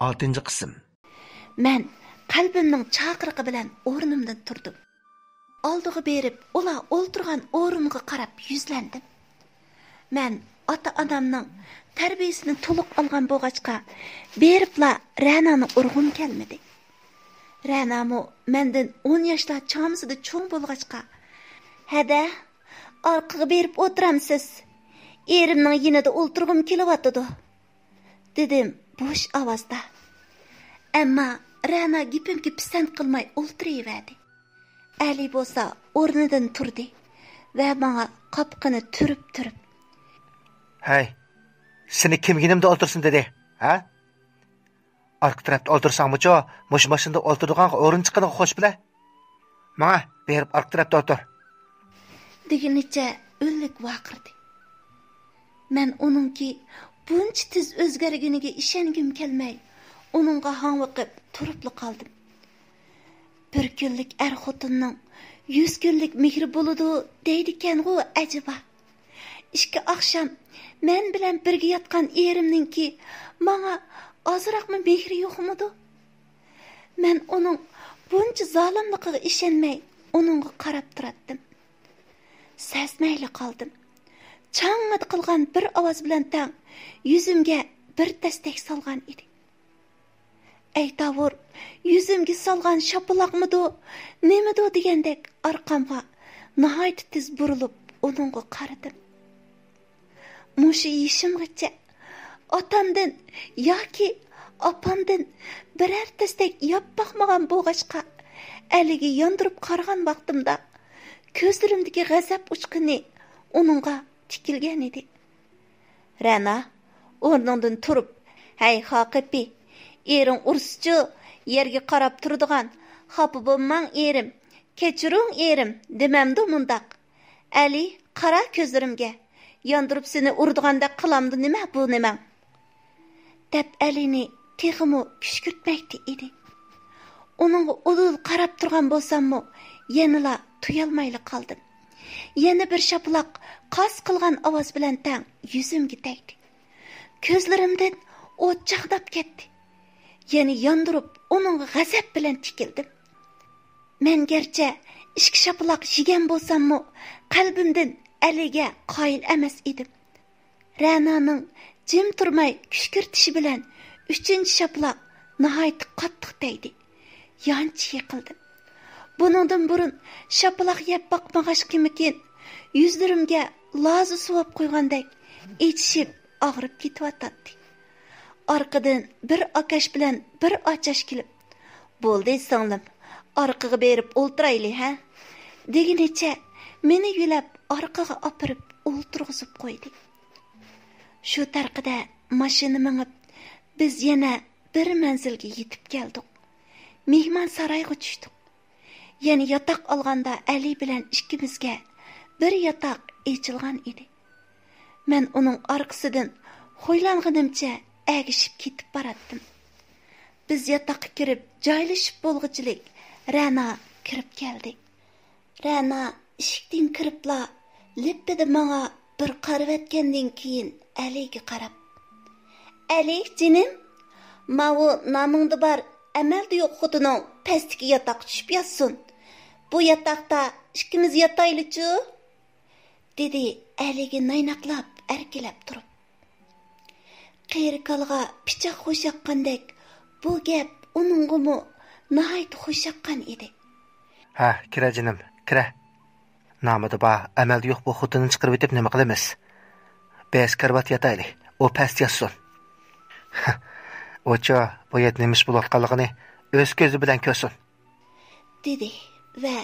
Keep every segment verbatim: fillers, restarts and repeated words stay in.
ئالتىنچى قىسىم. مەن قەلبىمنىڭ چاقىرىقى بىلەن ئورنۇمدىن تۇردۇم. ئالدىغا بېرىپ، ئۇلار ئولتۇرغان ئورۇنغا قاراپ يۈزلەندىم. مەن ئاتا-ئانامنىڭ تەربىيەسىنى تولۇق ئالغان بولغاچقا، بېرىپلا رەنانى ئۇرغۇم كەلمىدى. رەنامۇ مەندىن ئون ياشلار چامىسىدا چوڭ بولغاچقا، «ھەدە، ئارقىغا بېرىپ ئولتۇرامسىز؟ ئېرىمنىڭ يېنىدا ئولتۇرغۇم كېلىۋاتىدۇ»، دېدىم بوش ئاۋازدا. ئەمما رەنا گېپىمگە پىسەنت قىلماي ئولتۇرۇۋەردى. ئەلى بولسا ئورنىدىن تۇردى ۋە ماڭا قاپىقىنى تۈرۈپ-تۈرۈپ، «ھەي، سېنى كىم يېنىمدا ئولتۇرسۇن دېدى، ھە؟ ئارقا تەرەپتە ئولتۇرساڭمۇچۇ، مۇشۇ ماشىنىدا ئولتۇرىدىغانغا ئورۇن چىققىنىغا خوش بىلە. ماڭە، بېرىپ ئارقا تەرەپتە ئولتۇر.» دېگىنىچە ئۆلۈك ۋارقىرىدى. مەن ئۇنىڭكى بۇنچە تېز ئۆزگەرگىنىگە ئىشەنگۈم كەلمەي، ئۇنىڭغا ھاڭۋېقىپ تۇرۇپلا قالدىم. بىر كۈنلۈك ئەر خوتۇننىڭ يۈز كۈنلۈك مېھرى بولىدۇ دەيدىكەنغۇ ئەجەبا؟ ئىككى ئاخشام مەن بىلەن بىرگە ياتقان ئېرىمنىڭكى ماڭا ئازراقمۇ مېھرى يوقمىدۇ؟ مەن ئۇنىڭ بۇنچە زالىملىقىغا ئىشەنمەي، ئۇنىڭغا قاراپ تۇراتتىم. سەزمەيلا قالدىم. چاڭڭىدە قىلغان بىر ئاۋاز بىلەن تەڭ يۈزۈمگە بىر تەستەك سالغان ئىدى. ئەي تاۋۇر، يۈزۈمگە سالغان شاپىلاقمىدۇ، نېمىدۇ دېگەندەك ئارقامغا ناھايىتى تېز بۇرۇلۇپ ئۇنىڭغا قارىدىم. مۇشۇ يېشىمغىچە ئاتامدىن ياكى ئاپامدىن بىرەر تەستەك يەپ باقمىغان بولغاچقا، ئەلىگە ياندۇرۇپ قارىغان ۋاقتىمدا، كۆزلىرىمدىكى غەزەپ ئۇچقۇنى ئۇنىڭغا تىكىلگەن ئىدى. رەنا، ئورنۇڭدىن تۇرۇپ، «ھەي، خاقىپى، ئېرىڭ ئۇرسىچۇ، يەرگە قاراپ تۇرىدىغان، خاپا بولماڭ، ئېرىم، كەچۈرۈڭ، ئېرىم، دېمەمدۇ مۇنداق؟ ئەلى، قارا كۆزلىرىمگە، ياندۇرۇپ سېنى ئۇرىدىغاندەك قىلامدۇ نېمە بۇ نېمەڭ؟» دەپ ئەلىنى تېخىمۇ كۈشكۈرتمەكتە ئىدى. ئۇنىڭغا ئۇدۇل قاراپ تۇرغان بولساممۇ، يەنىلا تۇيالمايلا قالدىم. يەنە بىر شاپىلاق قاس قىلغان ئاۋاز بىلەن تەڭ يۈزۈمگە تەگدى. كۆزلىرىمدىن ئوت چاغداپ كەتتى. يەنە ياندۇرۇپ، ئۇنىڭغا غەزەپ بىلەن تىكىلدىم. مەن گەرچە ئىككى شاپىلاق يېگەن بولساممۇ، قەلبىمدىن ئەلىگە قايىل ئەمەس ئىدىم. رەنانىڭ جىم تۇرماي كۈشكۈرتۈشى بىلەن ئۈچىنچى شاپىلاق ناھايىتى قاتتىق تەگدى. يانچە يىقىلدىم. بۇنىڭدىن بۇرۇن شاپىلاق يەپ باقمىغاچقىمىكىن، يۈزلىرىمگە لازا سۇۋاپ قويغاندەك ئېچىشىپ ئاغرىپ كېتىۋاتاتتى. ئارقىدىن بىر ئاكاش بىلەن بىر ئاچاش كېلىپ، «بولدى، سىڭلىم، ئارقىغا بېرىپ ئولتۇرايلى، ھە؟» دېگىنىچە مېنى يۆلەپ ئارقىغا ئاپىرىپ ئولتۇرغۇزۇپ قويدى. شۇ تەرىقىدە ماشىنا مېڭىپ، بىز يەنە بىر مەنزىلگە يېتىپ كەلدۇق. مېھمانسارايغا چۈشتۇق. يەنە ياتاق ئالغاندا ئەلى بىلەن ئىككىمىزگە بىر ياتاق ئېچىلغان ئىدى. مەن ئۇنىڭ ئارقىسىدىن خۇيلانغىنىمچە ئەگىشىپ كېتىپ باراتتىم. بىز ياتاققا كىرىپ جايلىشىپ بولغۇچىلىك رەنا كىرىپ كەلدى. رەنا ئىشىكتىن كىرىپلا لىپپىدە ماڭا بىر قارىۋەتكەندىن كېيىن ئەلىگە قاراپ، «ئەلى جېنىم، ماۋۇ نامىڭدا بار، ئەمەلدە يوق خوتۇنۇڭ پەستىكى ياتاققا چۈشۈپ ياتسۇن. بۇ ياتاقتا ئىككىمىز ياتايلىچۇ؟» دېدى ئەلىگە نايناقلاپ ئەركىلەپ تۇرۇپ. قېرى كالىغا پىچاق خۇش ياققاندەك، بۇ گەپ ئۇنىڭغىمۇ ناھايىتى خۇش ياققان ئىدى. «ھە، كىرە جېنىم، كىرە. نامىدا بار، ئەمەلدە يوق بۇ خوتۇننى چىقىرىۋېتىپ نېمە قىلىمىز؟ بىز كارىۋات ياتايلى، ئۇ پەستە ياتسۇن. ئۇچۇ بۇ يەردە نېمە ئىش بولۇۋاتقانلىقىنى ئۆز كۆزى بىلەن كۆرسۇن.» دېدى ۋە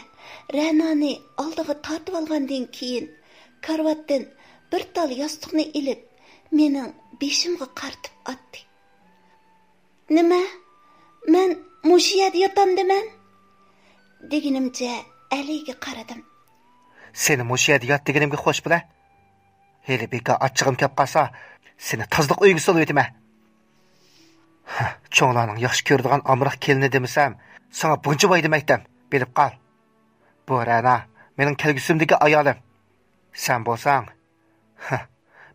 رەنانى ئالدىغا تارتىۋالغاندىن كېيىن، كارىۋاتتىن بىر تال ياستۇقنى ئېلىپ، مېنىڭ بېشىمغا قارىتىپ ئاتتى. «نېمە؟ مەن مۇشۇ يەردە ياتامدىمەن؟» دېگىنىمچە ئەلىگە قارىدىم. «سېنى مۇشۇ يەردە يات دېگىنىمگە خوش بىلە. ھېلى بىكار ئاچچىقىم كەپ قالسا، سېنى تازىلىق ئۆيىگە سولىۋېتىمەن. ھە، چوڭلارنىڭ ياخشى كۆرىدىغان ئامراق كېلىنى دېمىسەم، ساڭا بۇنچە ۋاي دېمەيتتىم، بىلىپ قال. بۇ رەنا مېنىڭ كەلگۈسىمدىكى ئايالىم. سەن بولساڭ، ھە،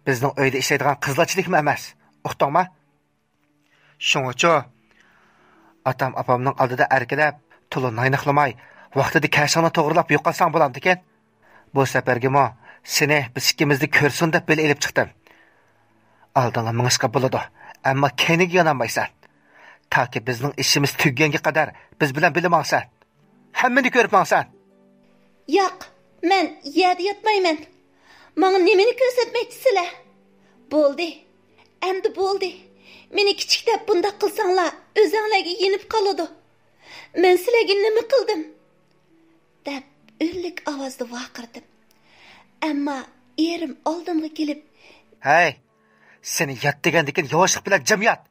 بىزنىڭ ئۆيدە ئىشلەيدىغان قىزلارچىلىكمۇ ئەمەس، ئۇقتۇڭما؟ شۇڭىچۇ ئاتام ئاپامنىڭ ئالدىدا ئەركىلەپ، تولا ناينىقلىماي، ۋاقتىدا كەشىڭنى توغرىلاپ يوقالساڭ بولامدىكىن؟ بۇ سەپەرگىمۇ سېنى بىز ئىككىمىزنى كۆرسۇن دەپ بىللە ئېلىپ چىقتىم. ئالدىڭغا مېڭىشقا بولىدۇ، ئەمما كەينىگە يانالمايسەن. تاكى بىزنىڭ ئىشىمىز تۈگىگەنگە قەدەر بىز بىلەن بىللە ماڭىسەن. ھەممىنى كۆرۈپ ماڭىسەن. ياق، مەن يەردە ياتمايمەن. ماڭا نېمىنى كۆرسەتمەكچىسىلەر؟ بولدى، ئەمدى بولدى. مېنى كىچىك دەپ بۇنداق قىلساڭلار، ئۆزەڭلارگە يېنىپ قالىدۇ. مەن سىلەرگە نېمە قىلدىم؟ دەپ ئۈنلۈك ئاۋازدا ۋارقىرىدىم. ئەمما ئېرىم ئالدىمغا كېلىپ، ھەي، سېنى يات دېگەندىكىن ياۋاشلىق بىلەن جىم يات.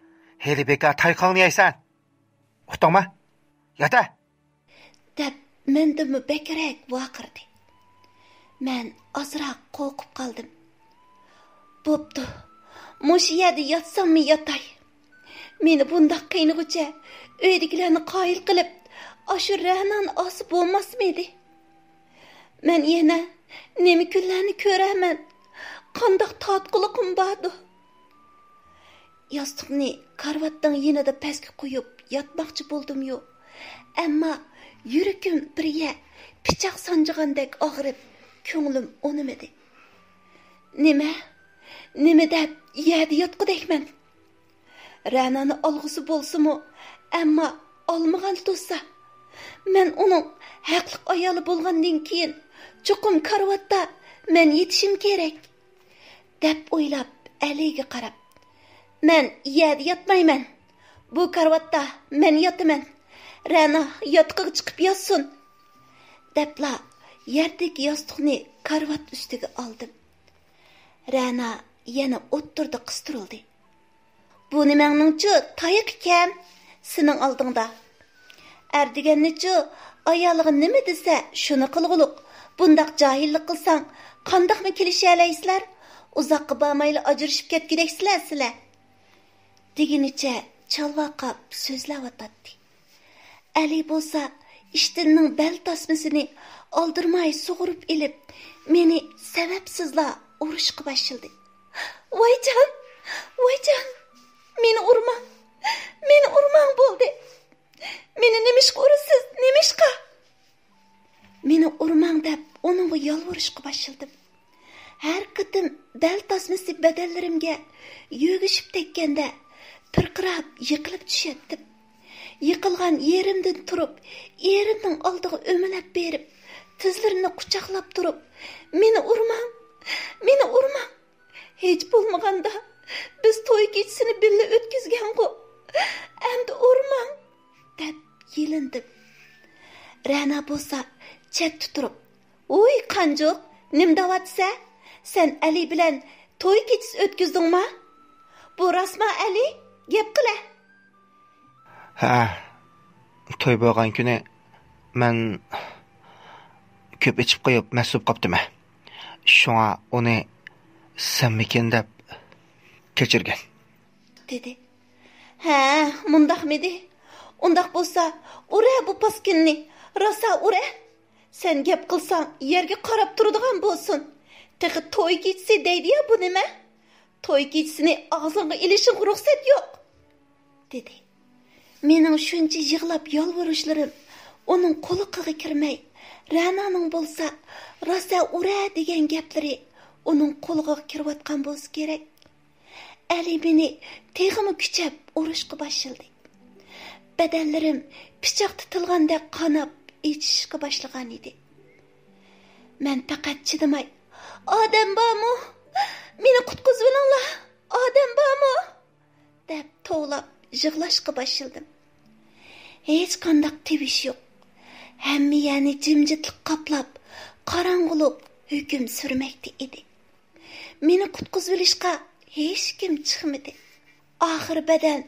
ھېلى بىكار تايىقىڭنى يەيسەن. ئۇقتۇڭما؟ يات ھە! دەپ مەندىنمۇ بەكرەك ۋارقىرىدى. مەن ئازراق قورقۇپ قالدىم. بوپتۇ، مۇشۇ يەردە ياتساممۇ ياتاي. مېنى بۇنداق قىينىغۇچە ئۆيدىكىلەرنى قايىل قىلىپ، ئاشۇ رەنانى ئالسا بولماسمىدى؟ مەن يەنە نېمە كۈنلەرنى كۆرەرمەن؟ قانداق تارتقۇلۇقۇم باردۇ؟ ياستۇقنى كارىۋاتنىڭ يېنىدا پەسكە قويۇپ ياتماقچى بولدۇميۇ، ئەمما يۈرىكىم بىر يەر پىچاق سانجىغاندەك ئاغرىپ، كۆڭلۈم ئۇنىمىدى. نېمە؟ نېمە دەپ يەردە ياتقۇدەكمەن؟ رەنانى ئالغۇسى بولسىمۇ، ئەمما ئالمىغان تۇرسا، مەن ئۇنىڭ ھەقلىق ئايالى بولغاندىن كېيىن، چوقۇم كارىۋاتتا مەن يېتىشىم كېرەك، دەپ ئويلاپ، ئەلىگە قاراپ، مەن يەردە ياتمايمەن. بۇ كارىۋاتتا مەن ياتىمەن. رەنا ياتىقىغا چىقىپ ياتسۇن، دەپلا يەردىكى ياستۇقنى كارىۋات ئۈستىگە ئالدىم. رەنا يەنە ئوتتۇرىدا قىستۇرۇلدى. بۇ نېمەڭنىڭچۇ تايىقى كەم سېنىڭ ئالدىڭدا؟ ئەر دېگەننىچۇ، ئايالىغا نېمە دېسە، شۇنى قىلغۇلۇق. بۇنداق جاھىللىق قىلساڭ، قانداقمۇ كېلىشەلەيسىلەر؟ ئۇزاققا بارمايلا ئاجرىشىپ كەتكۈدەكسىلەر سىلەر، دېگىنىچە چالۋاقاپ سۆزلەۋاتاتتى. ئەلى بولسا ئىشتىننىڭ بەل تاسمىسىنى ئالدىرىماي سۇغۇرۇپ ئېلىپ، مېنى سەۋەبسىزلا ئۇرۇشقا باشلىدى. ۋايجان، ۋايجان، مېنى ئۇرماڭ، مېنى ئۇرماڭ بولدى. مېنى نېمىشقا ئۇرىسىز، نېمىشقا؟ مېنى ئۇرماڭ دەپ ئۇنىڭغا يالۋۇرۇشقا باشلىدىم. ھەر قېتىم بەل تاسمىسى بەدەنلىرىمگە يۆگىشىپ تەگكەندە، پىرقىراپ يىقىلىپ چۈشەتتىم. يىقىلغان يېرىمدىن تۇرۇپ، ئېرىمنىڭ ئالدىغا ئۆمىلەپ بېرىپ، تىزلىرىنى قۇچاقلاپ تۇرۇپ، مېنى ئۇرماڭ، مېنى ئۇرماڭ. ھېچ بولمىغاندا بىز توي كېچىسىنى بىللە ئۆتكۈزگەنغۇ؟ ئەمدى ئۇرماڭ، دەپ يېلىندىم. رەنا بولسا چەتتە تۇرۇپ، ۋوي قانجۇق، نېمە دەۋاتىسە؟ سەن ئەلى بىلەن توي كېچىسى ئۆتكۈزدۈڭما؟ بۇ راستما ئەلى؟ گەپ قىلە. ھە، توي بولغان كۈنى مەن كۆپ ئىچىپ قويۇپ مەست بولۇپ قاپتىمەن. شۇڭا ئۇنى سەنمىكىن دەپ كەچۈرگەن. دېدى. ھە، مۇنداقمىدى؟ ئۇنداق بولسا ئۇرە بۇ پاسكىننى، راسا ئۇرە. سەن گەپ قىلساڭ يەرگە قاراپ تۇرىدىغان بولسۇن. تېخى توي كېچىسى دەيدىيە بۇ نېمە؟ توي كېچىسىنى ئاغزىڭغا ئېلىشىڭغا رۇخسەت يوق، دېدى. مېنىڭ شۇنچە يىغلاپ يالۋۇرۇشلىرىم ئۇنىڭ قۇلىقىغا كىرمەي، رەنانىڭ بولسا راسا ئۇرە دېگەن گەپلىرى ئۇنىڭ قۇلىقىغا كىرىۋاتقان بولسا كېرەك. ئەلى مېنى تېخىمۇ كۈچەپ ئۇرۇشقا باشلىدى. بەدەنلىرىم پىچاق تىتىلغاندەك قاناپ ئېچىشقا باشلىغان ئىدى. مەن پەقەت چىدىماي، ئادەم بارمۇ؟ مېنى قۇتقۇزۇۋېلىڭلار، ئادەم بارمۇ؟ دەپ توۋلاپ يىغلاشقا باشلىدىم. ھېچقانداق تىۋىش يوق. ھەممە يەرنى جىمجىتلىق قاپلاپ، قاراڭغۇلۇق ھۆكۈم سۈرمەكتە ئىدى. مېنى قۇتقۇزۇۋېلىشقا ھېچكىم چىقمىدى. ئاخىر بەدەن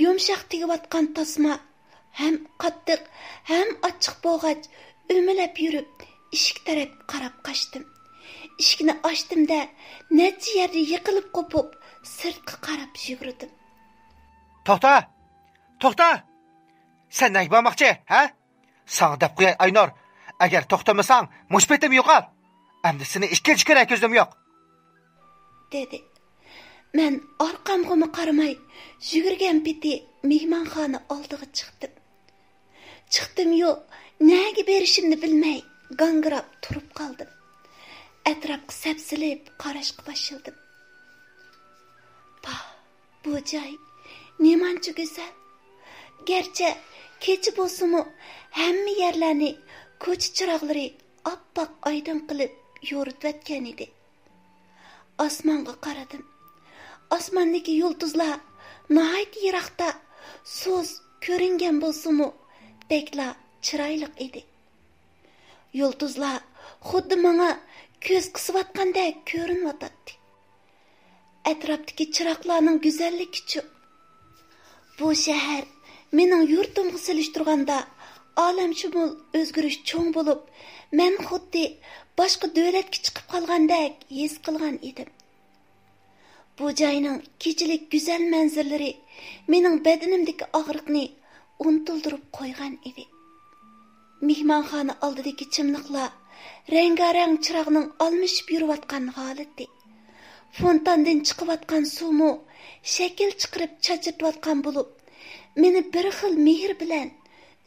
يۇمشاق تېگىۋاتقان تاسما ھەم قاتتىق، ھەم ئاچچىق بولغاچ، ئۆمىلەپ يۈرۈپ، ئىشىك تەرەپكە قاراپ قاچتىم. ئىشىكنى ئاچتىم-دە، نەچچە يەردە يىقىلىپ قوپۇپ، سىرتقا قاراپ يۈگۈردۈم. توختا! توختا! سەن نەگە بارماقچى، ھە؟ ساڭا دەپ قوياي، ئاينۇر، ئەگەر توختىمىساڭ، مۇشۇ پېتىم يوقال. ئەمدى سېنى ئىككىنچى كۆرەر كۆزۈم يوق. دېدى. مەن ئارقامغىمۇ قارىماي، يۈگۈرگەن پېتى مېھمانخانا ئالدىغا چىقتىم. چىقتىميۇ، نەگە بېرىشىمنى بىلمەي گاڭگىراپ تۇرۇپ قالدىم. ئەتراپقا سەپسېلىپ قاراشقا باشلىدىم. پاھ، بۇ جاي نېمانچە گۈزەل! گەرچە كېچە بولسىمۇ، ھەممە يەرلەرنى كوچا چىراغلىرى ئاپئاق ئايدىڭ قىلىپ يورۇتۇۋەتكەن ئىدى. ئاسمانغا قارىدىم. ئاسماندىكى يۇلتۇزلار ناھايىتى يىراقتا سۇس كۆرۈنگەن بولسىمۇ، بەكلا چىرايلىق ئىدى. يۇلتۇزلار خۇددى ماڭا كۆز قىسىۋاتقاندەك كۆرۈنۈۋاتاتتى. ئەتراپتىكى چىراغلارنىڭ گۈزەللىكىچۇ؟ بۇ شەھەر مېنىڭ يۇرتۇمغا سېلىشتۇرغاندا ئالەمشۇمۇل ئۆزگىرىش چوڭ بولۇپ، مەن خۇددى باشقا دۆلەتكە چىقىپ قالغاندەك ھېس قىلغان ئىدىم. بۇ جاينىڭ كېچىلىك گۈزەل مەنزىرىلىرى مېنىڭ بەدىنىمدىكى ئاغرىقنى ئۇنتۇلدۇرۇپ قويغان ئىدى. مېھمانخانا ئالدىدىكى چىملىقلار رەڭگارەڭ چىراغنىڭ ئالمىشىپ يۈرۈۋاتقان ھالىتى. فونتاندىن چىقىۋاتقان سۇمۇ شەكىل چىقىرىپ چاچرىتىۋاتقان بولۇپ، مېنى بىر خىل مېھىر بىلەن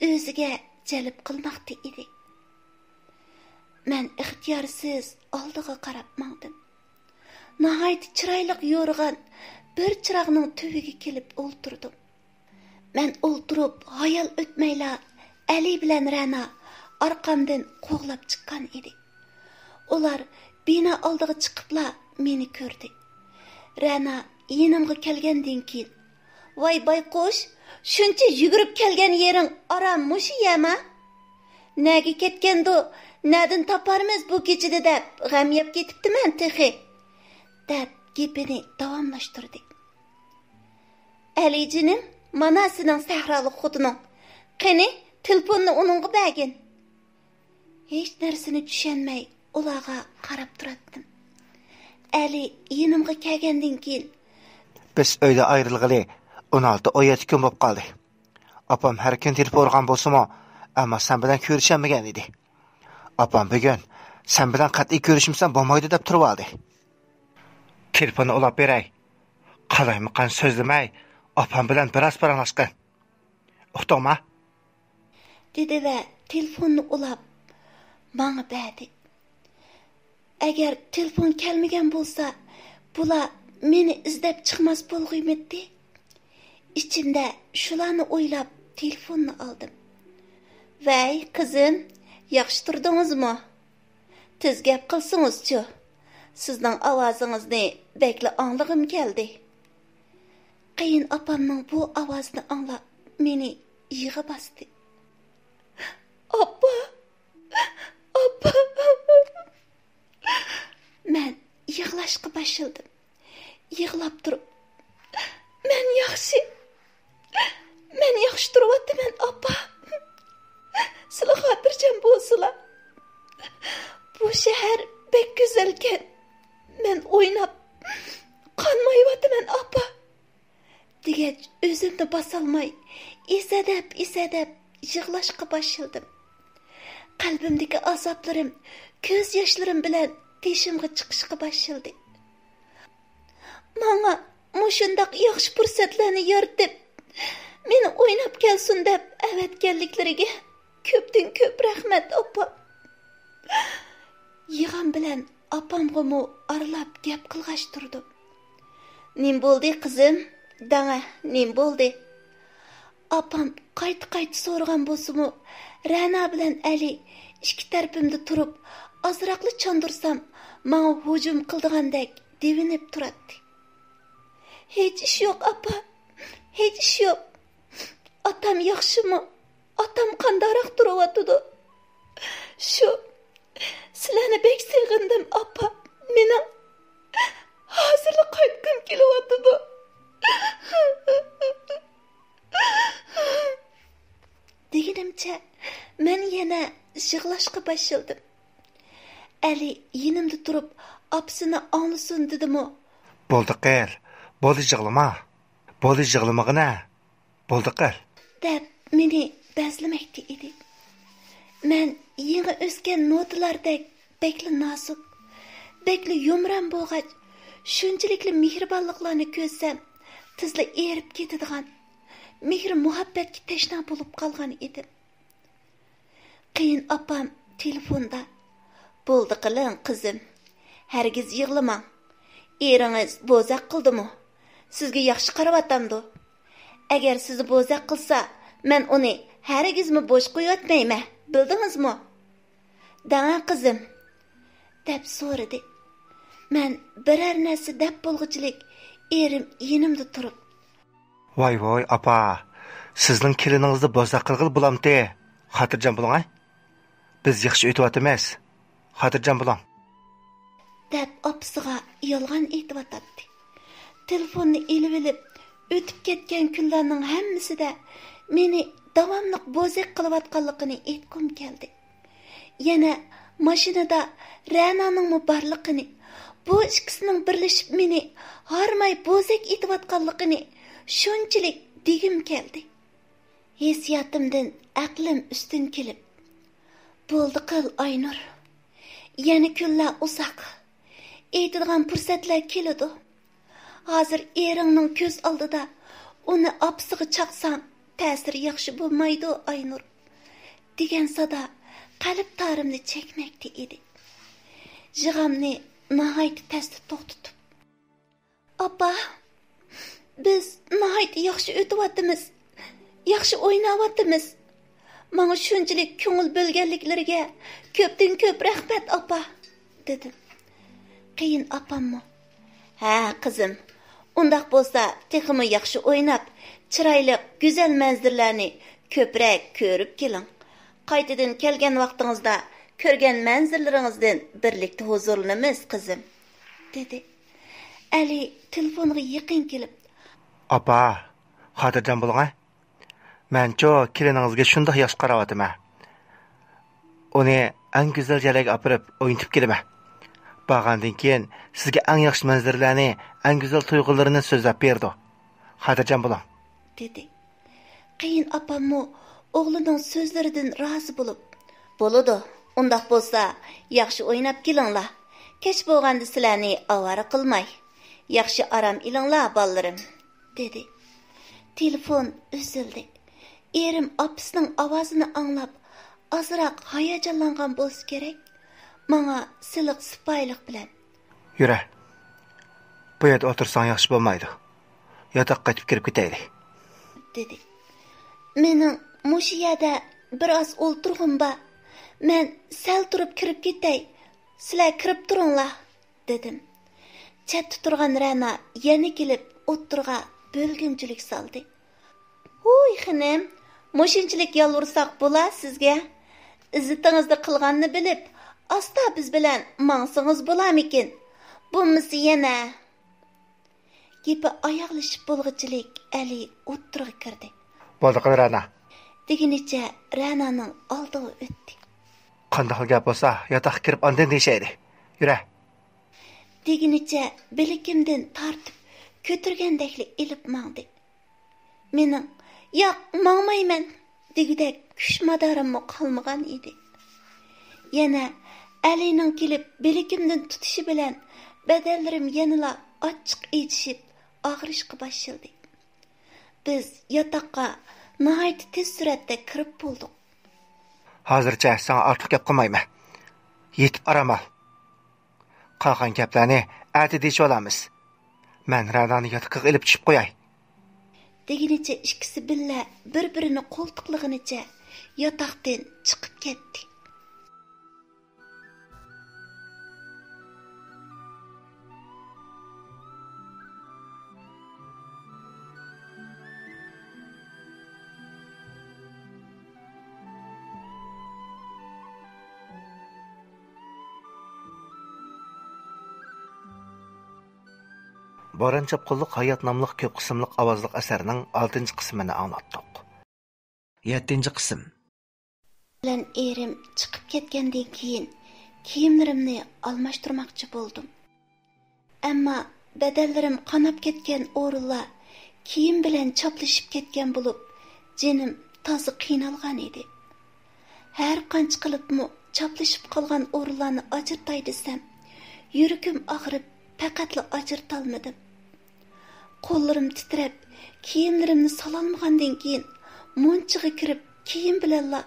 ئۆزىگە جەلپ قىلماقتا ئىدى. مەن ئىختىيارسىز ئالدىغا قاراپ ماڭدىم. ناھايىتى چىرايلىق يورۇغان بىر چىراغنىڭ تۈۋىگە كېلىپ ئولتۇردۇم. مەن ئولتۇرۇپ ھايال ئۆتمەيلا، ئەلى بىلەن رەنا ئارقامدىن قوغلاپ چىققان ئىدى. ئۇلار بىنا ئالدىغا چىقىپلا مېنى كۆردى. رەنا يېنىمغا كەلگەندىن كېيىن، ۋاي بايقۇش، شۇنچە يۈگۈرۈپ كەلگەن يېرىڭ ئاران مۇشۇ يەما؟ نەگە كەتكەندۇ، نەدىن تاپارمىز بۇ كېچىدە دەپ غەم يەپ كېتىپتىمەن تېخى، دەپ گېپىنى داۋاملاشتۇردى. ئەلى جېنىم، مانا سېنىڭ سەھرالىق خوتۇنۇڭ. قېنى، تېلېفوننى ئۇنىڭغا بەرگىن. ھېچ نەرسىنى چۈشەنمەي ئۇلارغا قاراپ تۇراتتىم. ئەلى يېنىمغا كەلگەندىن كېيىن، بىز ئۆيدە ئايرىلغىلى ئون ئالتە، ئون يەتتە كۈن بولۇپ قالدى. ئاپام ھەر كۈنى تېلېفون ئۇرغان بولسىمۇ، ئەمما سەن بىلەن كۆرۈشەلمىگەن ئىدى. ئاپام بۈگۈن سەن بىلەن قەتئىي كۆرۈشمىسەم بولمايدۇ دەپ تۇرۇۋالدى. تېلېفوننى ئۇلاپ بېرەي. قالايمىقان سۆزلىمەي، ئاپام بىلەن بىراز پاراڭلاشقىن. ئۇقتۇڭما؟ دېدى ۋە تېلېفوننى ئۇلاپ ماڭا بەردى. ئەگەر تېلېفون كەلمىگەن بولسا، بۇلار مېنى ئىزدەپ چىقماس بولغۇيمىدى. ئىچىمدە شۇلارنى ئويلاپ تېلېفوننى ئالدىم. ۋەي، قىزىم، ياخشى تۇردىڭىزمۇ؟ تېز گەپ قىلسىڭىزچۇ؟ سىزنىڭ ئاۋازىڭىزنى بەكلا ئاڭلىغۇم كەلدى. قېيىن ئاپامنىڭ بۇ ئاۋازىنى ئاڭلاپ مېنى يىغا باستى. ئاپا! ئاپا! مەن يىغلاشقا باشلىدىم. يىغلاپ تۇرۇپ، مەن ياخشى، مەن ياخشى تۇرۇۋاتىمەن، ئاپا. سىلە خاتىرجەم بولسىلا. بۇ شەھەر بەك گۈزەلكەن. مەن ئويناپ قانمايۋاتىمەن، ئاپا، دېگەچ، ئۆزۈمنى باسالماي، ئېسەدەپ، ئېسەدەپ يىغلاشقا باشلىدىم. قەلبىمدىكى ئازابلىرىم كۆز ياشلىرىم بىلەن تېشىمغا چىقىشقا باشلىدى. ماڭا مۇشۇنداق ياخشى پۇرسەتلەرنى يارىتىپ، مېنى ئويناپ كەلسۇن دەپ ئەۋەتكەنلىكلىرىگە كۆپتىن كۆپ رەھمەت، ئاپا. يىغام بىلەن ئاپامغىمۇ ئارىلاپ گەپ قىلغاچ تۇردۇم. نېمە بولدى، قىزىم؟ دەڭە، نېمە بولدى؟ ئاپام قايتا-قايتا سورىغان بولسىمۇ، رەنا بىلەن ئەلى ئىككى تەرىپىمدە تۇرۇپ، ئازراقلا چاندۇرسام، ماڭا ھۇجۇم قىلىدىغاندەك دېۋىنىپ تۇراتتى. ھېچ ئىش يوق، ئاپا، ھېچ ئىش يوق. ئاتام ياخشىمۇ؟ ئاتام قانداقراق تۇرۇۋاتىدۇ؟ شۇ، سىلەرنى بەك سېغىندىم، ئاپا. مېنىڭ ھازىرلا قايتقۇم كېلىۋاتىدۇ. دېگىنىمچە، مەن يەنە يىغلاشقا باشلىدىم. ئەلى يېنىمدا تۇرۇپ، ئاپىسىنى ئاڭلىسۇن دېدىمۇ، بولدى قىل، بولدى يىغلىما، بولدى يىغلىمىغىنە، بولدى قىل، دەپ مېنى بەزلىمەكتە ئىدى. مەن يېڭى ئۆسكەن نوتىلاردەك بەكلا نازۇك، بەكلا يۇمران بولغاچ، شۇنچىلىكلا مېھرىبانلىقلارنى كۆرسەم، تېزلا ئېرىپ كېتىدىغان، مېھىر-مۇھەببەتكە تەشنا بولۇپ قالغان ئىدىم. قېيىن ئاپام تېلېفوندا: «بولدى قىلىڭ، قىزىم. ھەرگىز يىغلىماڭ. ئېرىڭىز بوزەك قىلدىمۇ؟ سىزگە ياخشى قاراۋاتامدۇ؟ ئەگەر سىزنى بوزەك قىلسا، مەن ئۇنى ھەرگىزمۇ بوش قويۇۋەتمەيمەن، بىلدىڭىزمۇ؟ دەڭە، قىزىم»، دەپ سورىدى. مەن بىرەر نەرسە دەپ بولغۇچىلىك ئېرىم يېنىمدا تۇرۇپ: «ۋاي ۋاي، ئاپا، سىزنىڭ كېلىنىڭىزنى بوزەك قىلغىلى بولامتى؟ خاتىرجەم بولۇڭ، ھە؟ بىز ياخشى ئۆتۈۋاتىمىز. خاتىرجەم بولۇڭ.» دەپ ئاپىسىغا يالغان ئېيتىۋاتاتتى. تېلېفوننى ئېلىۋېلىپ، ئۆتۈپ كەتكەن كۈنلەرنىڭ ھەممىسىدە مېنى داۋاملىق بوزەك قىلىۋاتقانلىقىنى ئېيتقۇم كەلدى. يەنە ماشىنىدا رەنانىڭمۇ بارلىقىنى، بۇ ئىككىسىنىڭ بىرلىشىپ مېنى ھارماي بوزەك ئېتىۋاتقانلىقىنى شۇنچىلىك دېگۈم كەلدى. ھېسسىياتىمدىن ئەقلىم ئۈستۈن كېلىپ: «بولدى قىل، ئاينۇر. يەنە كۈنلەر ئۇزاق. ئېيتىدىغان پۇرسەتلەر كېلىدۇ. ھازىر ئېرىڭنىڭ كۆز ئالدىدا ئۇنى ئاپىسىغا چاقساڭ، تەسىرى ياخشى بولمايدۇ، ئاينۇر»، دېگەن سادا قەلب تارىمنى چەكمەكتە ئىدى. يىغامنى ناھايىتى تەستە توختىتىپ: «ئاپا، بىز ناھايىتى ياخشى ئۆتۈۋاتىمىز، ياخشى ئويناۋاتىمىز. ماڭا شۇنچىلىك كۆڭۈل بۆلگەنلىكلىرىگە كۆپتىن كۆپ رەھمەت، ئاپا»، دېدىم. قېيىن ئاپاممۇ: «ھە، قىزىم، ئۇنداق بولسا تېخىمۇ ياخشى ئويناپ، چىرايلىق، گۈزەل مەنزىرىلەرنى كۆپرەك كۆرۈپ كېلىڭ. قايتىدىن كەلگەن ۋاقتىڭىزدا كۆرگەن مەنزىرىلىرىڭىزدىن بىرلىكتە ھۇزۇرلىنىمىز، قىزىم»، دېدى. ئەلى تېلېفونغا يېقىن كېلىپ: «ئاپا، خاتىرجەم بولۇڭ، ھە؟ مەنچۇ كېلىنىڭىزگە شۇنداق ياخشى قاراۋاتىمەن. ئۇنى ئەڭ گۈزەل جايلارغا ئاپىرىپ ئوينىتىپ كېلىمەن. بارغاندىن كېيىن سىزگە ئەڭ ياخشى مەنزىرىلەرنى، ئەڭ گۈزەل تۇيغۇلىرىنى سۆزلەپ بېرىدۇ. خاتىرجەم بولۇڭ.» دېدى. قېيىن ئاپاممۇ ئوغلىنىڭ سۆزلىرىدىن رازى بولۇپ: «بولىدۇ، ئۇنداق بولسا ياخشى ئويناپ كېلىڭلار. كەچ بولغاندا سىلەرنى ئاۋارە قىلماي. ياخشى ئارام ئېلىڭلار، بالىلىرىم»، دېدى. تېلېفون ئۈزۈلدى. ئېرىم ئاپىسىنىڭ ئاۋازىنى ئاڭلاپ، ئازراق ھاياجانلانغان بولسا كېرەك، ماڭا سىلىق سىپايىلىق بىلەن: «يۈرە، بۇ يەردە ئولتۇرساڭ ياخشى بولمايدۇ. ياتاققا قايتىپ كىرىپ كېتەيلى.» دېدى. «مېنىڭ مۇشۇ يەردە بىر ئاز ئولتۇرغۇم بار. مەن سەل تۇرۇپ كىرىپ كېتەي. سىلەر كىرىپ تۇرۇڭلار.» دېدىم. چەتتە تۇرغان رەنا يەنە كېلىپ ئوتتۇرىغا بۆلگۈنچىلىك سالدى. ھوي خېنىم، مۇشۇنچىلىك يالۋۇرساق بولا سىزگە؟ ئىززىتىڭىزنى قىلغاننى بىلىپ، ئاستا بىز بىلەن ماڭسىڭىز بولامىكىن؟ بولمىسا يەنە. گېپى ئاياغلىشىپ بولغۇچىلىك ئەلى ئوتتۇرىغا كىردى. بولدى قىل رەنا. دېگىنىچە رەنانىڭ ئالدىغا ئۆتتى. قانداقلا گەپ بولسا ياتاققا كىرىپ ئاندىن دېيىشەيلى. يۈرە. دېگىنىچە بىلىكىمدىن تارتىپ كۆتۈرگەندەكلا ئېلىپ ماڭدى. مېنىڭ ياق، ماڭمايمەن دېگۈدەك كۈچ مادارىممۇ قالمىغان ئىدى. يەنە ئەلىنىڭ كېلىپ بىلىكىمدىن تۇتۇشى بىلەن بەدەنلىرىم يەنىلا ئاچچىق ئېچىشىپ ئاغرىشقا باشلىدى. بىز ياتاققا ناھايىتى تېز سۈرئەتتە كىرىپ بولدۇق. ھازىرچە ساڭا ئارتۇق گەپ قىلمايمەن. يېتىپ ئارام ئال. قالغان گەپلەرنى ئەتە دېيىشىۋالارمىز. مەن رەنانى ياتىقىغا ئېلىپ چۈشۈپ قوياي. دېگىنىچە ئىككىسى بىللە بىر-بىرىنى قولتۇقلىغىنىچە ياتاقتىن چىقىپ كەتتى. بارىن چاپقۇنلۇق ھايات ناملىق كۆپ قىسىملىق ئاۋازلىق ئەسەرنىڭ ئالتىنچى قىسمىنى ئاڭلاتتۇق. يەتتىنچى قىسىم. بىلەن ئېرىم چىقىپ كەتكەندىن كېيىن كىيىملىرىمنى ئالماشتۇرماقچى بولدۇم. ئەمما بەدەنلىرىم قاناپ كەتكەن ئورۇنلار كىيىم بىلەن چاپلىشىپ كەتكەن بولۇپ، جېنىم تازا قىينالغان ئىدى. ھەر قانچە قىلىپمۇ چاپلىشىپ قالغان ئورۇنلارنى ئاجرىتاي دېسەم، يۈرىكىم ئاغرىپ، پەقەتلا ئاجرىتالمىدىم. قوللىرىم تىترەپ، كىيىملىرىمنى سالالمىغاندىن كېيىن، مۇنچىغا كىرىپ، كىيىم بىلەنلا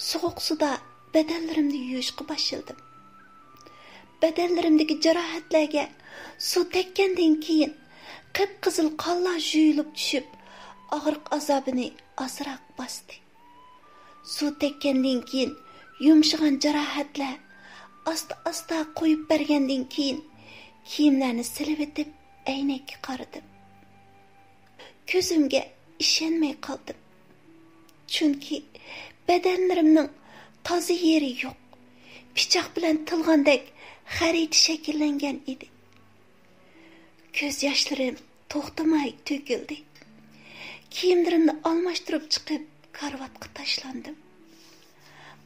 سوغۇق سۇدا بەدەنلىرىمنى يۇيۇشقا باشلىدىم. بەدەنلىرىمدىكى جاراھەتلەرگە سۇ تەگكەندىن كېيىن، قىپقىزىل قانلار يۇيۇلۇپ چۈشۈپ، ئاغرىق ئازابىنى ئازراق باستى. سۇ تەگكەندىن كېيىن يۇمشىغان جاراھەتلەر ئاستا-ئاستا قويۇپ بەرگەندىن كېيىن، كىيىملەرنى سېلىۋېتىپ، ئەينەككە قارىدىم. كۆزۈمگە ئىشەنمەي قالدىم. چۈنكى بەدەنلىرىمنىڭ تازا يېرى يوق، پىچاق بىلەن تىلغاندەك خەرىتە شەكىللەنگەن ئىدى. كۆز ياشلىرىم توختىماي تۆكۈلدى. كىيىملىرىمنى ئالماشتۇرۇپ چىقىپ، كارىۋاتقا تاشلاندىم.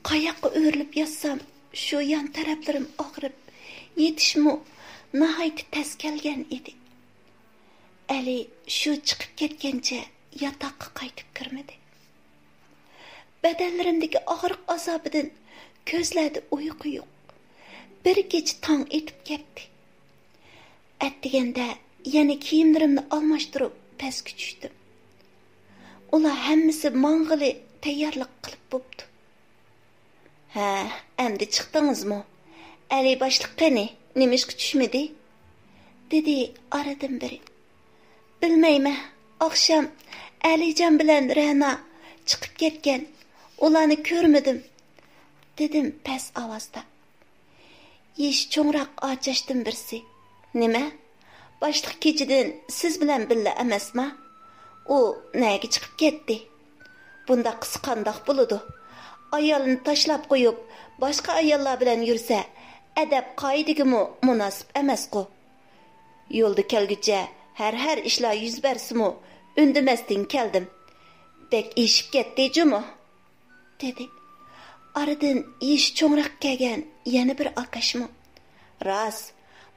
قاياققا ئۆرۈلۈپ ياتسام، شۇ يان تەرەپلىرىم ئاغرىپ، يېتىشمۇ ناھايىتى تەس كەلگەن ئىدى. ئەلى شۇ چىقىپ كەتكەنچە ياتاققا قايتىپ كىرمىدى. بەدەنلىرىمدىكى ئاغرىق ئازابىدىن كۆزلەردە ئۇيقۇ يوق. بىر كېچە تاڭ ئېتىپ كەتتى. ئەتىگەندە يەنە كىيىملىرىمنى ئالماشتۇرۇپ پەسكە چۈشتۈم. ئۇلار ھەممىسى ماڭغىلى تەييارلىق قىلىپ بوپتۇ. ھە، ئەمدى چىقتىڭىزمۇ؟ ئەلى باشلىق قېنى، نېمىشقا چۈشمىدى؟ دېدى ئارىدىن بىرى. بىلمەيمەن، ئاخشام ئەلىجان بىلەن رەنا چىقىپ كەتكەن، ئۇلارنى كۆرمىدىم، دېدىم پەس ئاۋازدا. يېشى چوڭراق ئاچاشتىن بىرسى، نېمە؟ باشلىق كېچىدىن سىز بىلەن بىللە ئەمەسما؟ ئۇ نەگە چىقىپ كەتتى؟ بۇنداق قىلسا قانداق بولىدۇ؟ ئايالىنى تاشلاپ قويۇپ، باشقا ئاياللار بىلەن يۈرسە، ئەدەپ قائىدىگىمۇ مۇناسىپ ئەمەسقۇ؟ يولدا كەلگۈچە ھەر ھەر ئىشلار يۈز بەرسىمۇ، ئۈندىمەستىن كەلدىم. بەك ئېشىپ كەتتى جۇمۇ، دېدى. ئارىدىن يېشى چوڭراق كەلگەن يەنە بىر ئاكاشمۇ، راست،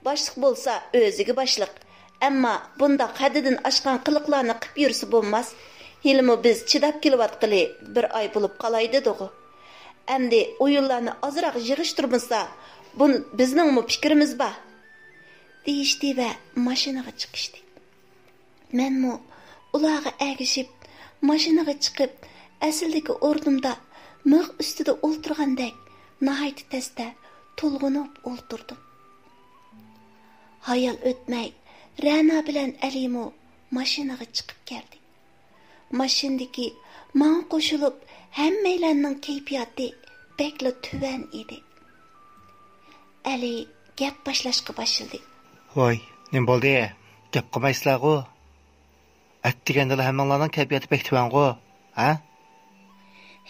باشلىق بولسا ئۆزىگە باشلىق، ئەمما بۇنداق ھەددىدىن ئاشقان قىلىقلارنى قىپ يۈرسە بولماس. ھېلىمۇ بىز چىداپ كېلىۋاتقىلى بىر ئاي بولۇپ قالاي دېدىغۇ. ئەمدى ئويۇنلارنى ئازراق يىغىشتۇرمىسا، بۇن-، بىزنىڭمۇ پىكرىمىز بار، دېيىشتى ۋە ماشىنىغا چىقىشتى. مەنمۇ ئۇلارغا ئەگىشىپ، ماشىنىغا چىقىپ، ئەسلىدىكى ئورنۇمدا مىخ ئۈستىدە ئولتۇرغاندەك ناھايىتى تەستە تولغىنىپ ئولتۇردۇم. ھايال ئۆتمەي، رەنا بىلەن ئەلىمۇ ماشىنىغا چىقىپ كەلدى. ماشىنىدىكى ماڭا قوشۇلۇپ ھەممەيلەننىڭ كەيپىياتى بەكلا تۆۋەن ئىدى. ئەلى گەپ باشلاشقا باشلىدى. ۋاي، نېمە بولدى؟ گەپ قىلمايسىلەرغۇ؟ ئەتىگەندىلا ھەممىڭلارنىڭ كەيپىياتى بەك تۆۋەنغۇ، ھە؟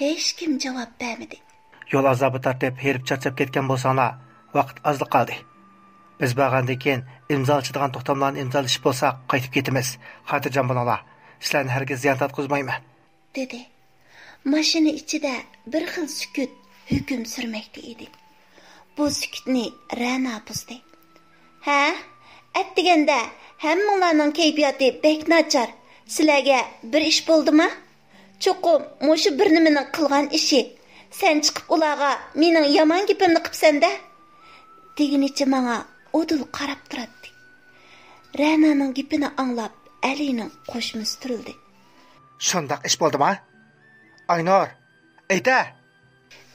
ھېچكىم جاۋاب بەرمىدى. يول ئازابى تارتىپ، ھېرىپ چارچاپ كەتكەن بولساڭلار، ۋاقىت ئازلا قالدى. بىز بارغاندىن كېيىن ئىمزالىشىدىغان توختاملارنى ئىمزالىشىپ بولساق، قايتىپ كېتىمىز. خاتىرجەم بولۇڭلار. سىلەرنى ھەرگىز زىيان تارتقۇزمايمەن. دېدى. ماشىنا ئىچىدە بىر خىل سۈكۈت ھۆكۈم سۈرمەكتە ئىدى. بۇ سۈكۈتنى رەنا بۇزدى. ھە؟ ئەتىگەندە ھەممىڭلارنىڭ كەيپىياتى بەك ناچار. سىلەرگە بىر ئىش بولدىما؟ چوقۇم مۇشۇ بىر نېمىنىڭ قىلغان ئىشى. سەن چىقىپ ئۇلارغا مېنىڭ يامان گېپىمنى قىپسەن-دە! دېگىنىچە ماڭا ئۇدۇل قاراپ تۇراتتى. رەنانىڭ گېپىنى ئاڭلاپ، ئەلىنىڭ قوشمىسى تۈرۈلدى. شۇنداق ئىش بولدىما؟ ئاينۇر، ئېيتە!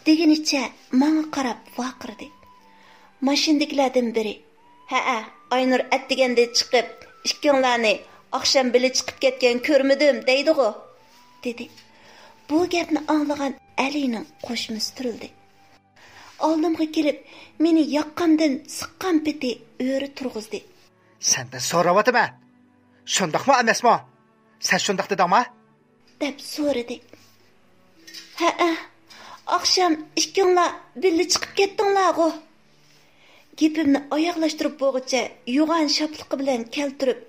دېگىنىچە ماڭا قاراپ ۋارقىرىدى. ماشىنىدىكىلەردىن بىرى، ھەئە، ئاينۇر ئەتىگەندە چىقىپ، ئىككىڭلارنى ئاخشام بىللە چىقىپ كەتكەن كۆرمىدىم دەيدىغۇ، دېدى. بۇ گەپنى ئاڭلىغان ئەلىنىڭ قوشمىسى تۈرۈلدى. ئالدىمغا كېلىپ، مېنى ياققامدىن سىققان پېتى ئۆرە تۇرغۇزدى. سەندىن سوراۋاتىمەن. شۇنداقمۇ ئەمەسمۇ؟ سەن شۇنداق دېدىڭما؟ دەپ سورىدى. ھەئە، ئاخشام ئىككىڭلار بىللە چىقىپ كەتتىڭلارغۇ. گېپىمنى ئاياغلاشتۇرۇپ بولغۇچە يوغان شاپىلىقى بىلەن كەلتۈرۈپ،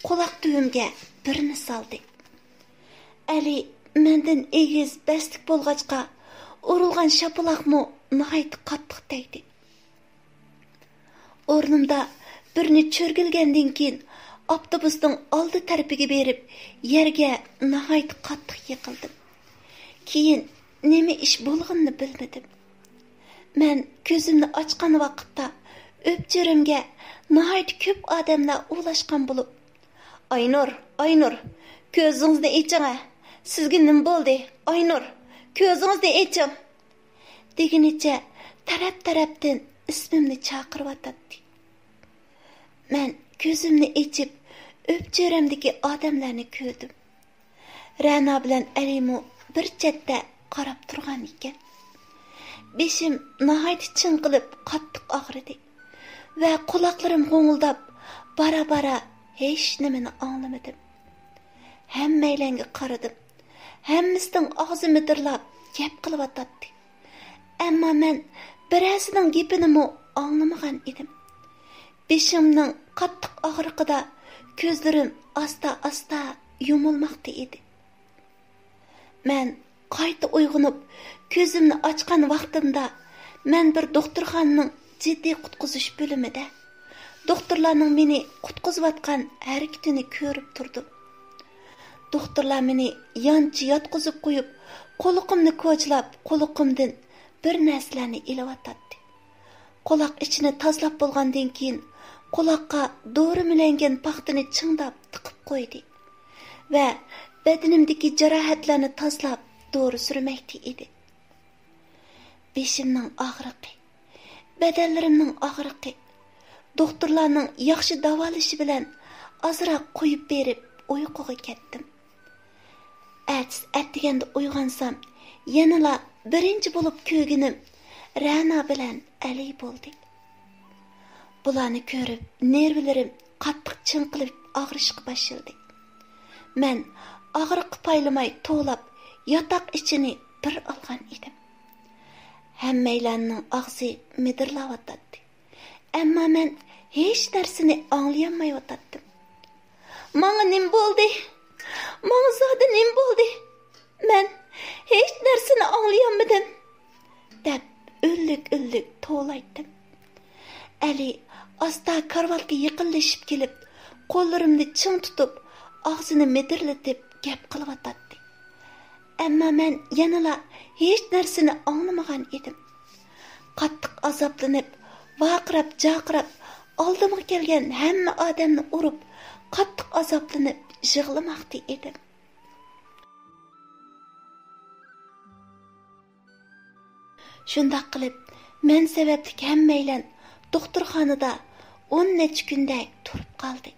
قۇلاق تۈۋىمگە بىرنى سالدى. ئەلى مەندىن ئېگىز، بەستلىك بولغاچقا، ئۇرۇلغان شاپىلاقمۇ ناھايىتى قاتتىق تەگدى. ئورنۇمدا بىرنى چۆرگىلىگەندىن كېيىن، ئاپتوبۇسنىڭ ئالدى تەرىپىگە بېرىپ، يەرگە ناھايىتى قاتتىق يىقىلدىم. كېيىن نېمە ئىش بولغىنىنى بىلمىدىم. مەن كۆزۈمنى ئاچقان ۋاقىتتا ئۆپچۆرەمگە ناھايىتى كۆپ ئادەملەر ئولاشقان بولۇپ، «ئاينۇر، ئاينۇر، كۆزىڭىزنى ئېچىڭ ھە! سىزگە نېمە بولدى؟ ئاينۇر، كۆزىڭىزنى ئېچىڭ!» دېگىنىچە تەرەپ-تەرەپتىن ئىسمىمنى چاقىرىۋاتاتتى. مەن كۆزۈمنى ئېچىپ، ئۆپچۆرەمدىكى ئادەملەرنى كۆردۈم. رەنا بىلەن ئەلىمۇ بىر چەتتە قاراپ تۇرغان ئىكەن. بېشىم ناھايىتى چىڭقىلىپ قاتتىق ئاغرىدى ۋە قۇلاقلىرىم غوڭۇلداپ، بارا-بارا ھېچنېمىنى ئاڭلىمىدىم. ھەممەيلەنگە قارىدىم. ھەممىسىنىڭ ئاغزى مىدىرلاپ گەپ قىلىۋاتاتتى. ئەمما مەن بىرەرسىنىڭ گېپىنىمۇ ئاڭلىمىغان ئىدىم. بېشىمنىڭ قاتتىق ئاغرىقىدا كۆزلىرىم ئاستا-ئاستا يۇمۇلماقتا ئىدى. مەن قايتا ئويغىنىپ، كۆزۈمنى ئاچقان ۋاقتىمدا، مەن بىر دوختۇرخانىنىڭ جىددىي قۇتقۇزۇش بۆلۈمىدە دوختۇرلارنىڭ مېنى قۇتقۇزۇۋاتقان ھەرىكىتىنى كۆرۈپ تۇردۇم. دوختۇرلار مېنى يانچە ياتقۇزۇپ قويۇپ، قۇلىقىمنى كوچىلاپ، قۇلىقىمدىن بىر نەرسىلەرنى ئېلىۋاتاتتى. قۇلاق ئىچىنى تازىلاپ بولغاندىن كېيىن، قۇلاققا دورا مىلەنگەن پاختىنى چىڭداپ تىقىپ قويدى ۋە بەدىنىمدىكى جاراھەتلەرنى تازىلاپ، دورا سۈرمەكتە ئىدى. بېشىمنىڭ ئاغرىقى، بەدەنلىرىمنىڭ ئاغرىقى، دوختۇرلارنىڭ ياخشى داۋالىشى بىلەن ئازراق قويۇپ بېرىپ، ئۇيقۇغا كەتتىم. ئەتىسى ئەتىگەندە ئويغانسام، يەنىلا بىرىنچى بولۇپ كۆرگىنىم رەنا بىلەن ئەلى بولدى. بۇلارنى كۆرۈپ، نېرۋىلىرىم قاتتىق چىڭقىلىپ ئاغرىشقا باشلىدى. مەن ئاغرىققا پايلىماي توۋلاپ، ياتاق ئىچىنى بىر ئالغان ئىدىم. ھەممەيلەننىڭ ئاغزى مىدىرلاۋاتاتتى. ئەمما مەن ھېچ نەرسىنى ئاڭلىيالمايۋاتاتتىم. «ماڭا نېمە بولدى؟ ماڭا زادى نېمە بولدى؟ مەن ھېچ نەرسىنى ئاڭلىيالمىدىم!» دەپ ئۈنلۈك-ئۈنلۈك توۋلايتتىم. ئەلى ئاستا كارىۋاتقا يېقىنلىشىپ كېلىپ، قوللىرىمنى چىڭ تۇتۇپ، ئاغزىنى مىدىرلىتىپ گەپ قىلىۋاتاتتى. ئەمما مەن يەنىلا ھېچ نەرسىنى ئاڭلىمىغان ئىدىم. قاتتىق ئازابلىنىپ، ۋارقىراپ-جارقىراپ، ئالدىمغا كەلگەن ھەممە ئادەمنى ئۇرۇپ، قاتتىق ئازابلىنىپ يىغلىماقتا ئىدىم. شۇنداق قىلىپ، مەن سەۋەبلىك ھەممەيلەن دوختۇرخانىدا ئون نەچچە كۈندەك تۇرۇپ قالدى.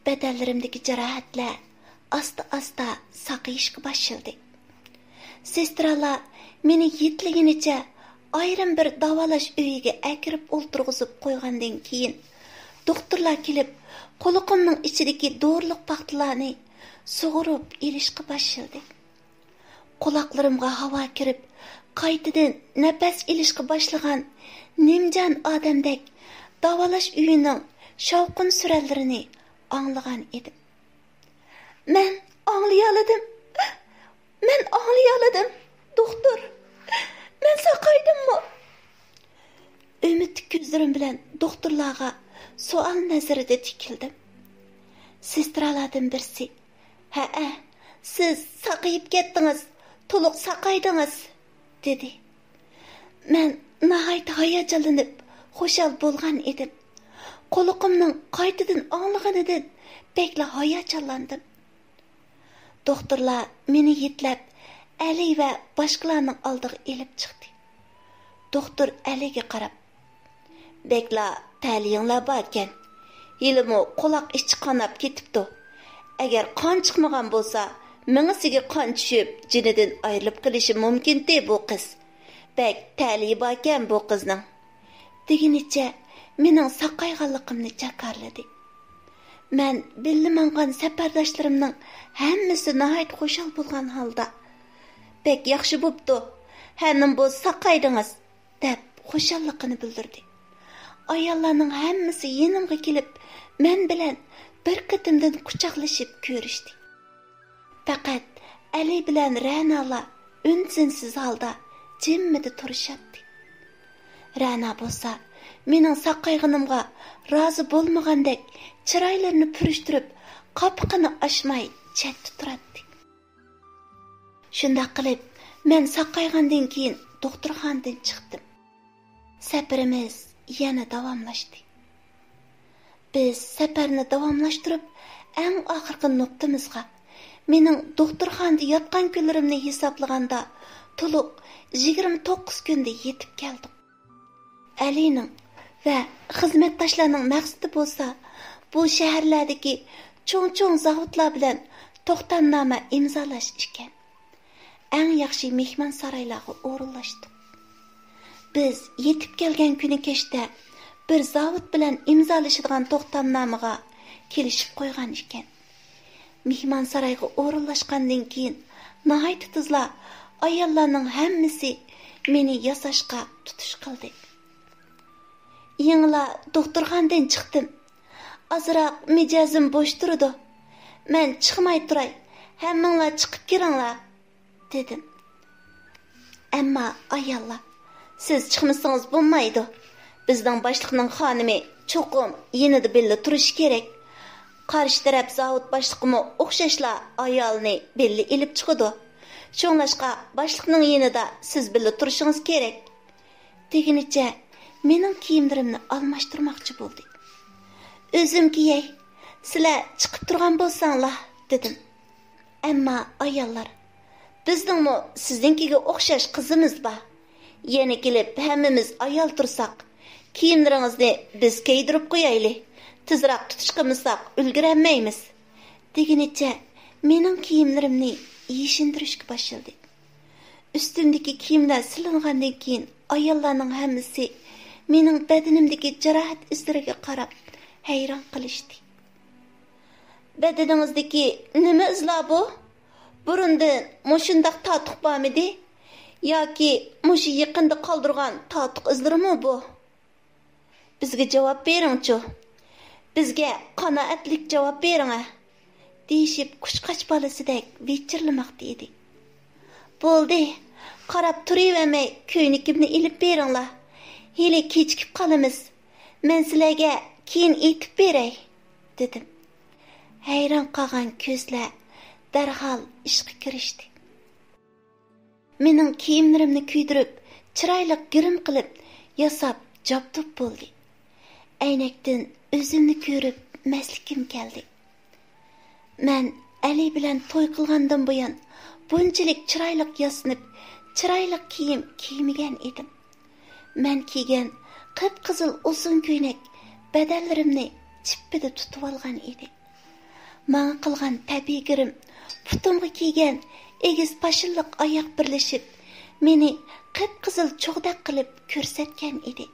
بەدەنلىرىمدىكى جاراھەتلەر ئاستا-ئاستا ساقىيىشقا باشلىدى. سېسترالار مېنى يىتلىگىنىچە ئايرىم بىر داۋالاش ئۆيىگە ئەكىرىپ ئولتۇرغۇزۇپ قويغاندىن كېيىن، دوختۇرلار كېلىپ، قۇلىقىمنىڭ ئىچىدىكى دورىلىق پاختىلارنى سۇغۇرۇپ ئېلىشقا باشلىدى. قۇلاقلىرىمغا ھاۋا كىرىپ، قايتىدىن نەپەس ئېلىشقا باشلىغان نىمجان ئادەمدەك داۋالاش ئۆيىنىڭ شاۋقۇن سۈرەنلىرىنى ئاڭلىغان ئىدىم. مەن ئاڭلىيالىدىم. مەن ئاڭلىيالىدىم. دوختۇر، مەن ساقايدىممۇ؟ ئۈمىدلىك كۆزلىرىم بىلەن دوختۇرلارغا سوئال نەزىرىدە تىكىلدىم. سېسترالاردىن بىرسى، «ھەئە، سىز ساقىيىپ كەتتىڭىز، تولۇق ساقايدىڭىز!» دېدى. مەن ناھايىتى ھاياجانلىنىپ، خۇشال بولغان ئىدىم. قۇلىقىمنىڭ قايتىدىن ئاڭلىغىنىدىن بەكلا ھاياجانلاندىم. دوختۇرلار مېنى يېتىلەپ، ئەلى ۋە باشقىلارنىڭ ئالدىغا ئېلىپ چىقتى. دوختۇر ئەلىگە قاراپ، «بەكلا تەلىيىڭلار باركەن. ھېلىمۇ قۇلاق ئىچى قاناپ كېتىپتۇ. ئەگەر قان چىقمىغان بولسا، مېڭىسىگە قان چۈشۈپ، جېنىدىن ئايرىلىپ قېلىشى مۇمكىنتى بۇ قىز. بەك تەلىيى باركەن بۇ قىزنىڭ.» دېگىنىچە مېنىڭ ساقايغانلىقىمنى جاكارلىدى. مەن بىللە ماڭغان سەپەرداشلىرىمنىڭ ھەممىسى ناھايىتى خۇشال بولغان ھالدا، «بەك ياخشى بوپتۇ، ھەنىم بولسا ساقايدىڭىز!» دەپ خۇشاللىقىنى بىلدۈردى. ئاياللارنىڭ ھەممىسى يېنىمغا كېلىپ، مەن بىلەن بىر قېتىمدىن قۇچاقلىشىپ كۆرۈشتى. پەقەت ئەلى بىلەن رەنالا ئۈن-تىنسىز ھالدا جىممىدە تۇرۇشاتتى. رەنا بولسا مېنىڭ ساقايغىنىمغا رازى بولمىغاندەك چىرايلىرىنى پۈرۈشتۈرۈپ، قاپىقىنى ئاچماي چەتتە تۇراتتى. شۇنداق قىلىپ، مەن ساقايغاندىن كېيىن دوختۇرخانىدىن چىقتىم. سەپىرىمىز يەنە داۋاملاشتى. بىز سەپەرنى داۋاملاشتۇرۇپ، ئەڭ ئاخىرقى نۇقتىمىزغا، مېنىڭ دوختۇرخانىدا ياتقان كۈنلىرىمنى ھېسابلىغاندا، تولۇق يىگىرمە توققۇز كۈندە يېتىپ كەلدۇق. ئەلىنىڭ ۋە خىزمەتداشلارنىڭ مەقسىتى بولسا، بۇ شەھەرلەردىكى چوڭ-چوڭ زاۋۇتلار بىلەن توختامنامە ئىمزالاش ئىكەن. ئەڭ ياخشى مېھمانسارايلارغا ئورۇنلاشتۇق. بىز يېتىپ كەلگەن كۈنى كەچتە بىر زاۋۇت بىلەن ئىمزالىشىدىغان توختامنامىغا كېلىشىپ قويغان ئىكەن. مېھمانسارايغا ئورۇنلاشقاندىن كېيىن، ناھايىتى تېزلا ئاياللارنىڭ ھەممىسى مېنى ياساشقا تۇتۇش قىلدى. يېڭىلا دوختۇرخانىدىن چىقتىم. ئازراق مىجەزىم بوش تۇرىدۇ. مەن چىقماي تۇراي، ھەممىڭلار چىقىپ كىرىڭلار، دېدىم. ئەمما ئاياللار، سىز چىقمىسىڭىز بولمايدۇ. بىزنىڭ باشلىقنىڭ خانىمى چوقۇم يېنىدا بىللە تۇرۇشى كېرەك. قارشى تەرەپ زاۋۇت باشلىقىمۇ ئوخشاشلا ئايالىنى بىللە ئېلىپ چىقىدۇ. شۇڭلاشقا باشلىقنىڭ يېنىدا سىز بىللە تۇرۇشىڭىز كېرەك. دېگىنىچە مېنىڭ كىيىملىرىمنى ئالماشتۇرماقچى بولدى. ئۆزۈم كىيەي، سىلەر چىقىپ تۇرغان بولساڭلار، دېدىم. ئەمما ئاياللار، بىزنىڭمۇ سىزنىڭكىگە ئوخشاش قىزىمىز بار. يەنە كېلىپ ھەممىمىز ئايال تۇرساق، كىيىملىرىڭىزنى بىز كىيدۈرۈپ قويايلى. تېزراق تۇتۇش قىلمىساق ئۈلگۈرەلمەيمىز، دېگىنىچە مېنىڭ كىيىملىرىمنى يېشىندۈرۈشكە باشلىدى. ئۈستۈمدىكى كىيىملەر سېلىنغاندىن كېيىن، ئاياللارنىڭ ھەممىسى مېنىڭ بەدىنىمدىكى جاراھەت ئىزلىرىگە قاراپ ھەيران قېلىشتى. بەدىنىڭىزدىكى نېمە ئىزلار بۇ؟ بۇرۇندىن مۇشۇنداق تاتۇق بارمىدى؟ ياكى مۇشۇ يېقىندا قالدۇرغان تاتۇق ئىزلىرىمۇ بۇ؟ بىزگە جاۋاب بېرىڭچۇ. بىزگە قانائەتلىك جاۋاب بېرىڭە، دېيىشىپ قۇشقاچ بالىسىدەك ۋىچىرلىماقتا ئىدى. بولدى، قاراپ تۇرۇۋەرمەي كۆينىكىمنى ئېلىپ بېرىڭلار. ھېلى كېچىكىپ قالىمىز. مەن سىلەرگە كېيىن ئېيتىپ بېرەي، دېدىم. ھەيران قالغان كۆزلەر دەرھال ئىشقا كىرىشتى. مېنىڭ كىيىملىرىمنى كىيدۈرۈپ، چىرايلىق گىرىم قىلىپ، ياساپ جابدۇپ بولدى. ئەينەكتىن ئۆزۈمنى كۆرۈپ مەستلىكىم كەلدى. مەن ئەلى بىلەن توي قىلغاندىن بۇيان بۇنچىلىك چىرايلىق ياسىنىپ، چىرايلىق كىيىم كىيمىگەن ئىدىم. مەن كىيگەن قىپقىزىل ئۇزۇن كۆينەك بەدەنلىرىمنى چىپپىدە تۇتۇۋالغان ئىدى. ماڭا قىلغان تەبىئىي گىرىم، پۇتۇمغا كىيگەن ئېگىز پاشنىلىق ئاياغ بىرلىشىپ، مېنى قىپقىزىل چوغدەك قىلىپ كۆرسەتكەن ئىدى.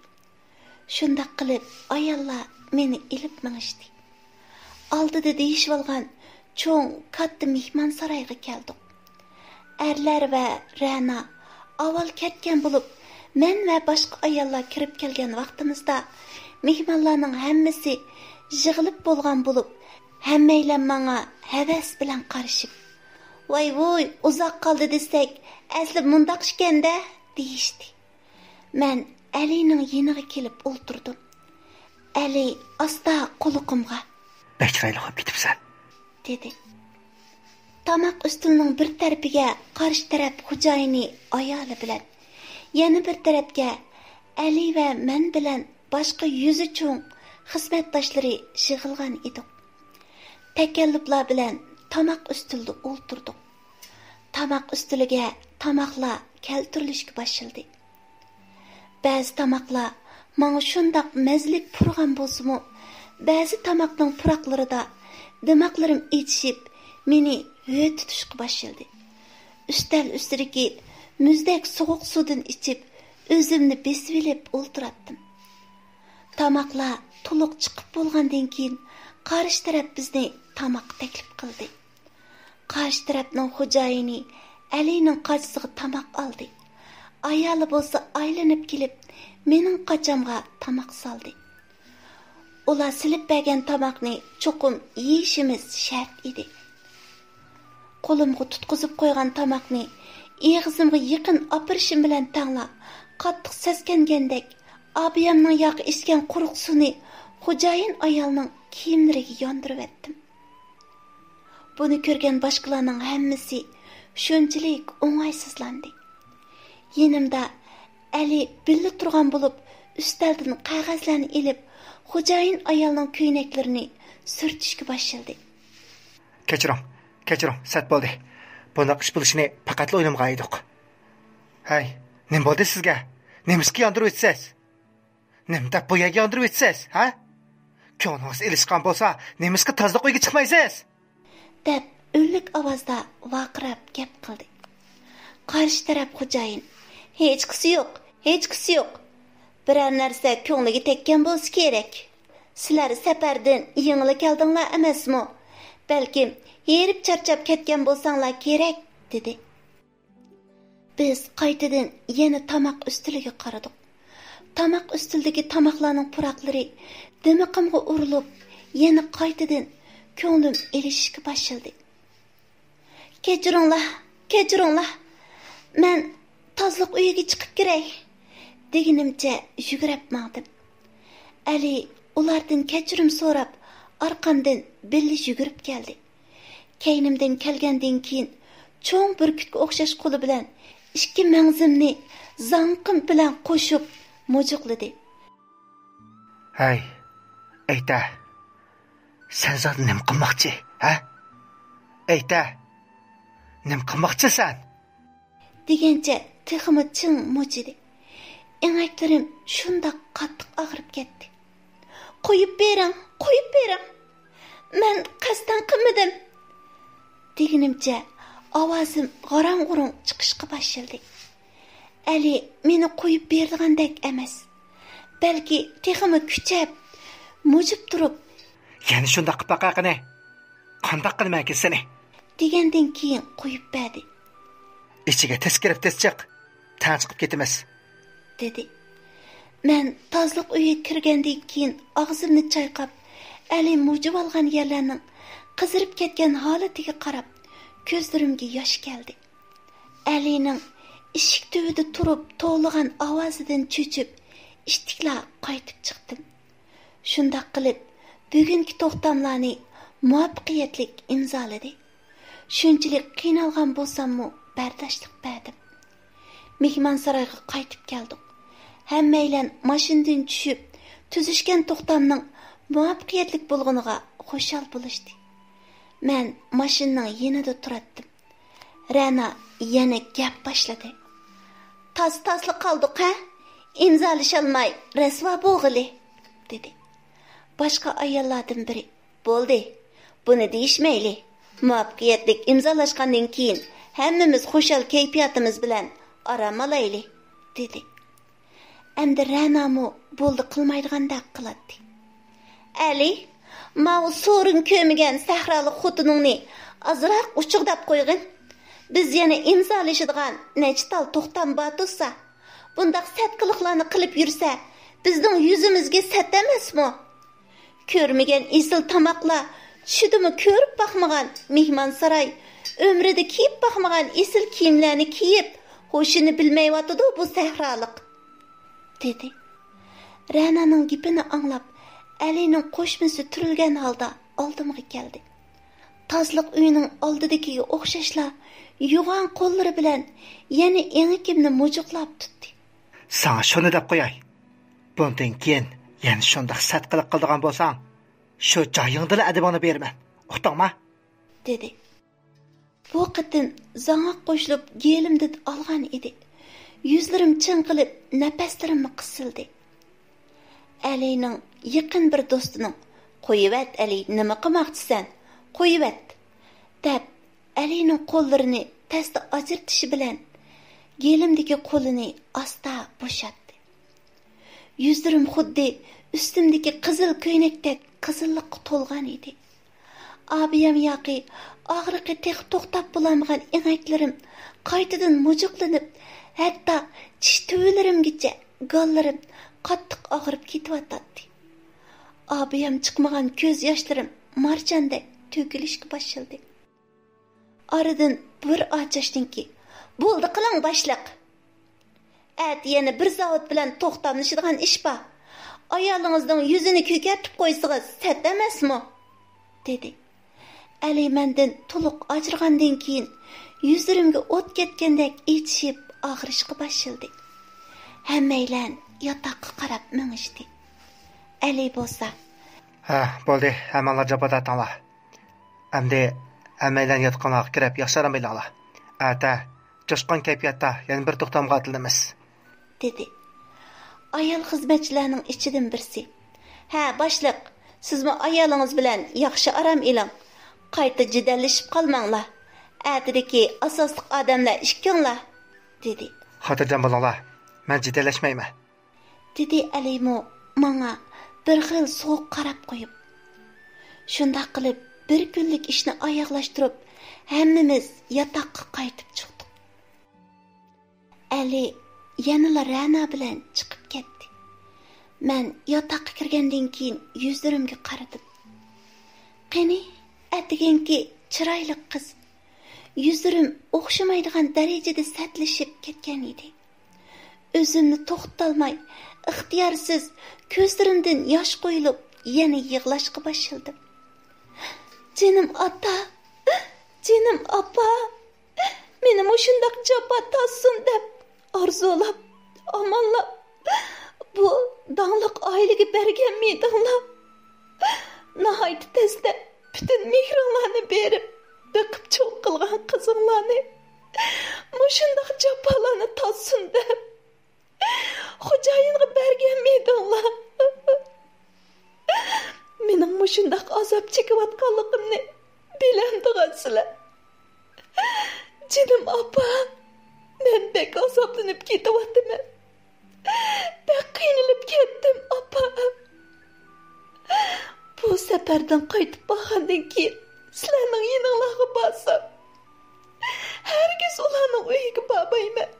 شۇنداق قىلىپ ئاياللار مېنى ئېلىپ مېڭىشتى. ئالدىدا دېيىشىۋالغان چوڭ، كاتتا مېھمانسارايغا كەلدۇق. ئەرلەر ۋە رەنا ئاۋۋال كەتكەن بولۇپ، مەن ۋە باشقا ئاياللار كىرىپ كەلگەن ۋاقتىمىزدا، مېھمانلارنىڭ ھەممىسى يىغىلىپ بولغان بولۇپ، ھەممەيلەن ماڭا ھەۋەس بىلەن قارىشىپ، «ۋاي-ۋۇي، ئۇزاق قالدى دېسەك، ئەسلى مۇنداق ئىكەن-دە» دېيىشتى. مەن ئەلىنىڭ يېنىغا كېلىپ ئولتۇردۇم. ئەلى ئاستا قۇلىقىمغا، «بەك چىرايلىق بولۇپ كېتىپسەن» دېدى. تاماق ئۈستىلىنىڭ بىر تەرىپىگە قارشى تەرەپ خوجايىنى ئايالى بىلەن، يەنە بىر تەرەپكە ئەلى ۋە مەن بىلەن باشقا يۈزى چوڭ خىزمەتداشلىرى يىغىلغان ئىدۇق. تەكەللۇپلار بىلەن تاماق ئۈستىلىدە ئولتۇردۇق. تاماق ئۈستىلىگە تاماقلار كەلتۈرۈلۈشكە باشلىدى. بەزى تاماقلار ماڭا شۇنداق مەززىلىك پۇرىغان بولسىمۇ، بەزى تاماقنىڭ پۇراقلىرىدا دىماقلىرىم ئېچىشىپ، مېنى ھۆ تۇتۇشقا باشلىدى. ئۈستەل ئۈستىدىكى مۇزدەك سوغۇق سۇدىن ئىچىپ، ئۆزۈمنى بېسىۋېلىپ ئولتۇراتتىم. تاماقلار تولۇق چىقىپ بولغاندىن كېيىن، قارشى تەرەپ بىزنى تاماققا تەكلىپ قىلدى. قارشى تەرەپنىڭ خوجايىنى ئەلىنىڭ قاچىسىغا تاماق ئالدى. ئايالى بولسا ئايلىنىپ كېلىپ، مېنىڭ قاچامغا تاماق سالدى. ئۇلار سېلىپ بەرگەن تاماقنى چوقۇم يېيىشىمىز شەرت ئىدى. قولۇمغا تۇتقۇزۇپ قويغان تاماقنى ئېغىزىمغا يېقىن ئاپىرىشىم بىلەن تەڭلا، قاتتىق سەسكەنگەندەك، ئابىيەمنىڭ ياقى ئىچكەن قۇرۇق سۇنى خوجايىن ئايالنىڭ كىيىملىرىگە ياندۇرۇۋەتتىم. بۇنى كۆرگەن باشقىلارنىڭ ھەممىسى شۇنچىلىك ئوڭايسىزلاندى. يېنىمدا ئەلى بىللە تۇرغان بولۇپ، ئۈستەلدىن قەغەزلەرنى ئېلىپ، خوجايىن ئايالنىڭ كۆينەكلىرىنى سۈرتۈشكە باشلىدى. كەچۈرۈڭ، كەچۈرۈڭ، سەت بولدى. بۇنداق ئىش بولۇشىنى پەقەتلا ئويلىمىغان ئىدۇق. ھەي، نېمە بولدى سىزگە؟ نېمىشقا ياندۇرۇۋېتىسىز؟ نېمە دەپ بۇ يەرگە ياندۇرۇۋېتىسىز، ھە؟ كۆڭلىڭىز ئېلىشقان بولسا، نېمىشقا تازىلىق ئۆيگە چىقمايسىز؟ دەپ ئۈنلۈك ئاۋازدا ۋارقىراپ گەپ قىلدى. قارشى تەرەپ خوجايىن، ھېچقىسى يوق، ھېچقىسى يوق. بىرەر نەرسە كۆڭلىگە تەگكەن بولسا كېرەك. سىلەر سەپەردىن يېڭىلا كەلدىڭلار ئەمەسمۇ؟ بەلكىم ھېرىپ چارچاپ كەتكەن بولساڭلار كېرەك، دېدى. بىز قايتىدىن يەنە تاماق ئۈستىلىگە قارىدۇق. تاماق ئۈستىلىدىكى تاماقلارنىڭ پۇراقلىرى دىمىقىمغا ئۇرۇلۇپ، يەنە قايتىدىن كۆڭلۈم ئېلىشىشكە باشلىدى. كەچۈرۈڭلار، كەچۈرۈڭلار، مەن تازىلىق ئۆيىگە چىقىپ كىرەي، دېگىنىمچە يۈگۈرۈپ ماڭدىم. ئەلى ئۇلاردىن كەچۈرۈم سوراپ، ئارقامدىن بىللە يۈگۈرۈپ كەلدى. كەينىمدىن كەلگەندىن كېيىن، چوڭ بۈركۈتكە ئوخشاش قولى بىلەن ئىككى مەڭزىمنى زاڭقىم بىلەن قوشۇپ مۇجۇقلىدى. ھەي، ئېيتە، سەن زادى نېمە قىلماقچى، ھە؟ ئېيتە، نېمە قىلماقچى سەن؟ دېگەنچە تېخىمۇ چىڭ مۇجۇدى. ئېڭەكلىرىم شۇنداق قاتتىق ئاغرىپ كەتتى. قويۇپ بېرىڭ، قويۇپ بېرىڭ. مەن قەستەن قىلمىدىم. دېگىنىمچە ئاۋازىم غاراڭ-غۇرۇڭ چىقىشقا باشلىدى. ئەلى مېنى قويۇپ بېرىدىغاندەك ئەمەس. بەلكى تېخىمۇ كۈچەپ، مۇجۇپ تۇرۇپ، يەنە شۇنداق قىلىپ باقە قېنى. قانداق قىلىمەنكىن سېنى؟ دېگەندىن كېيىن قويۇپ بەردى. ئىچىگە تېز كىرىپ تېز چىق. تەڭ چىقىپ كېتىمىز. دېدى. مەن تازىلىق ئۆيىگە كىرگەندىن كېيىن ئاغزىمنى چايقاپ، ئەلى مۇجۇۋالغان يەرلەرنىڭ قىزىرىپ كەتكەن ھالىتىگە قاراپ، كۆزلىرىمگە ياش كەلدى. ئەلىنىڭ ئىشىك تۈۋىدە تۇرۇپ توۋلىغان ئاۋازىدىن چۆچۈپ، ئىتتىكلا قايتىپ چىقتىم. شۇنداق قىلىپ، بۈگۈنكى توختاملارنى مۇۋەپپەقىيەتلىك ئىمزالىدى. شۇنچىلىك قىينالغان بولساممۇ، بەرداشلىق بەردىم. مېھمانسارايغا قايتىپ كەلدۇق. ھەممەيلەن ماشىنىدىن چۈشۈپ، تۈزۈشكەن توختامنىڭ مۇۋەپپەقىيەتلىك بولغىنىغا خۇشال بولۇشتى. مەن ماشىنىنىڭ يېنىدا تۇراتتىم. رەنا يەنە گەپ باشلىدى. تاس-تاسلا قالدۇق ھە؟ ئىمزالىشالماي رەسۋا بولغىلى، دېدى. باشقا ئاياللاردىن بىرى، بولدى، بۇنى دېيىشمەيلى. مۇۋەپپەقىيەتلىك ئىمزالاشقاندىن كېيىن ھەممىمىز خۇشال كەيپىياتىمىز بىلەن ئارام ئالايلى، دېدى. ئەمدى رەنامۇ بولدى قىلمايدىغاندەك قىلاتتى. ئەلى، ماۋۇ سورۇن كۆرمىگەن سەھرالىق خوتۇنۇڭنى ئازراق ئۇچۇقداپ قويغىن. بىز يەنە ئىمزالىشىدىغان نەچچە تال توختام بار تۇرسا، بۇنداق سەت قىلىقلارنى قىلىپ يۈرسە، بىزنىڭ يۈزىمىزگە سەت ئەمەسمۇ؟ كۆرمىگەن ئېسىل تاماقلار، چۈشىدىمۇ كۆرۈپ باقمىغان مېھمانساراي، ئۆمرىدە كىيىپ باقمىغان ئېسىل كىيىملەرنى كىيىپ، ھوشىنى بىلمەيۋاتىدۇ بۇ سەھرالىق، دېدى. رەنانىڭ گېپىنى ئاڭلاپ، ئەلىنىڭ قوشمىسى تۈرۈلگەن ھالدا ئالدىمغا كەلدى. تازىلىق ئۆيىنىڭ ئالدىدىكىگە ئوخشاشلا يوغان قوللىرى بىلەن يەنە ئېڭىكىمنى مۇجۇقلاپ تۇتتى. ساڭا شۇنى دەپ قوياي. بۇندىن كېيىن يەنە شۇنداق سەت قىلىق قىلىدىغان بولساڭ، شۇ جايىڭدىلا ئەدىپىڭنى بېرىمەن. ئۇقتۇڭما؟ دېدى. بۇ قېتىم زاڭاق قوشۇلۇپ گېلىمدىن ئالغان ئىدى. يۈزلىرىم چىڭقىلىپ، نەپەسلىرىممۇ قىسىلدى. ئەلىنىڭ يېقىن بىر دوستىنىڭ، «قويۇۋەت، ئەلى، نېمە قىلماقچىسەن؟ قويۇۋەت!» دەپ، ئەلىنىڭ قوللىرىنى تەستە ئاجرىتىشى بىلەن، گېلىمدىكى قولىنى ئاستا بوشاتتى. يۈزلىرىم خۇددى ئۈستۈمدىكى قىزىل كۆينەكتەك قىزىللىققا تولغان ئىدى. ئابىيەم ياقى ئاغرىقى تېخى توختاپ بولالمىغان ئېڭەكلىرىم قايتىدىن مۇجۇقلىنىپ، ھەتتا چىش تۈۋىلىرىمگىچە گاللىرىم قاتتىق ئاغرىپ كېتىۋاتاتتى. ئابىيەم چىقمىغان كۆز ياشلىرىم مارجاندەك تۆكۈلۈشكە باشلىدى. ئارىدىن بىر ئاچاشتىن كېيىن، «بولدى قىلىڭ، باشلىق! ئەتە يەنە بىر زاۋۇت بىلەن توختاملىشىدىغان ئىش بار. ئايالىڭىزنىڭ يۈزىنى كۆكەرتىپ قويسىڭىز سەت ئەمەسمۇ؟» دېدى. ئەلى مەندىن تولۇق ئاجرىغاندىن كېيىن، يۈزلىرىمگە ئوت كەتكەندەك ئېچىشىپ ئاغرىشقا باشلىدى. ھەممەيلەن ياتاققا قاراپ مېڭىشتى. ئەلى بولسا، ھە، بولدى، ھەممىڭلار جاپا تارتىڭلار. ئەمدى ھەممەيلەن ياتىقىڭلارغا كىرىپ ياخشى ئارام ئېلىڭلار. ئەتە جۇشقۇن كەيپىياتتا يەنە بىر توختامغا ئاتلىنىمىز، دېدى. ئايال خىزمەتچىلەرنىڭ ئىچىدىن بىرسى، ھە، باشلىق، سىزمۇ ئايالىڭىز بىلەن ياخشى ئارام ئېلىڭ. قايتا جېدەللىشىپ قالماڭلار. ئەتىدىكى ئاساسلىق ئادەملەر ئىككىڭلار، دېدى. خاتىرجەم بولۇڭلار، مەن جېدەللەشمەيمەن، دېدى ئەلىمۇ ماڭا بىر خىل سوغۇق قاراپ قويۇپ. شۇنداق قىلىپ، بىر كۈنلۈك ئىشنى ئاياغلاشتۇرۇپ، ھەممىمىز ياتاققا قايتىپ چىقتۇق. ئەلى يەنىلا رەنا بىلەن چىقىپ كەتتى. مەن ياتاققا كىرگەندىن كېيىن يۈزلىرىمگە قارىدىم. قېنى، ئەتىگەنكى چىرايلىق قىز. يۈزلىرىم ئوخشىمايدىغان دەرىجىدە سەتلىشىپ كەتكەن ئىدى. ئۆزۈمنى توختىتالماي، ئىختىيارسىز كۆزلىرىمدىن ياش قۇيۇلۇپ، يەنە يىغلاشقا باشلىدىم. جېنىم ئاتا، جېنىم ئاپا، مېنى مۇشۇنداق جاپا تارتسۇن دەپ ئارزۇلاپ، ئاماللاپ، بۇ داڭلىق ئائىلىگە بەرگەنمىدىڭلار؟ ناھايىتى تەستە پۈتۈن مېھرىڭلارنى بېرىپ، بېقىپ چوڭ قىلغان قىزىڭلارنى مۇشۇنداق جاپالارنى تارتسۇن دەپ خوجايىنغا بەرگەنمىدىڭلار؟ مېنىڭ مۇشۇنداق ئازاب چېكىۋاتقانلىقىمنى بىلەمدىغانسىلەر؟ جېنىم ئاپا، مەن بەك ئازابلىنىپ كېتىۋاتىمەن. بەك قىينىلىپ كەتتىم، ئاپا. بۇ سەپەردىن قايتىپ بارغاندىن كېيىن سىلەرنىڭ يېنىڭلارغا بارسام، ھەرگىز ئۇلارنىڭ ئۆيىگە بارمايمەن.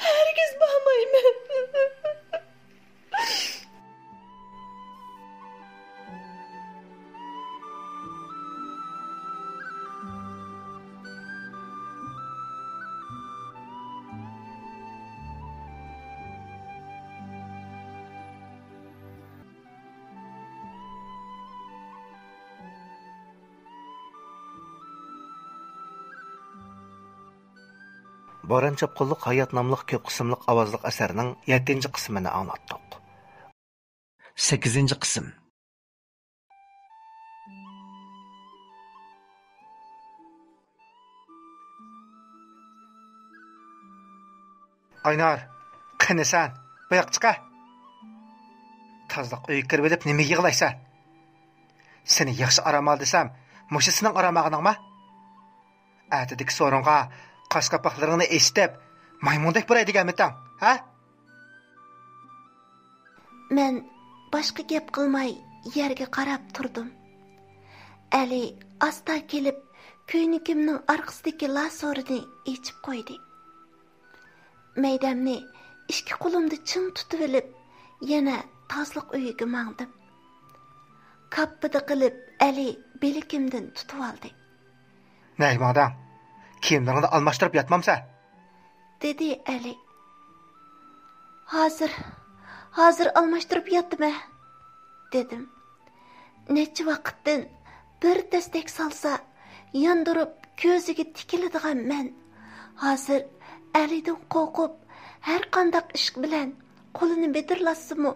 ھەرگىز بارمايمەن. باران چاپقۇنلۇق ھايات ناملىق كۆپ قىسىملىق ئاۋازلىق ئەسەرنىڭ يەتتىنچى قىسمىنى ئاڭلاتتۇق. سەككىزىنچى قىسىم. ئاينار، قېنى سەن، بۇ ياققا چىقە. تازىلىق ئۆيگە كىرىۋېلىپ نېمىگە يىغلايسەن؟ سېنى ياخشى ئارام ئال دېسەم، مۇشۇ سېنىڭ ئارام ئالغىنىڭما؟ ئەتىدىكى سورۇنغا قاش قاپاقلىرىڭنى ئېچىتىپ، مايمۇندەك پۇراي دېگەنمىتىڭ، ھە؟ مەن باشقا گەپ قىلماي يەرگە قاراپ تۇردۇم. ئەلى ئاستا كېلىپ، كۆينىكىمنىڭ ئارقىسىدىكى لاسورىنى ئېچىپ قويدى. مەيدەمنى ئىككى قولۇمدا چىڭ تۇتۇۋېلىپ، يەنە تازىلىق ئۆيىگە ماڭدىم. كاپپىدە قىلىپ ئەلى بىلىكىمدىن تۇتۇۋالدى. نەگە ماڭدىڭ؟ كىيىملىرىڭنى ئالماشتۇرۇپ ياتمامسەن؟ دېدى ئەلى. ھازىر، ھازىر ئالماشتۇرۇپ ياتىمەن، دېدىم. نەچچە ۋاقىتتىن بىر تەستەك سالسا، ياندۇرۇپ كۆزىگە تىكىلىدىغان مەن ھازىر ئەلىدىن قورقۇپ، ھەرقانداق ئىش بىلەن قولىنى مىدىرلاتسىمۇ،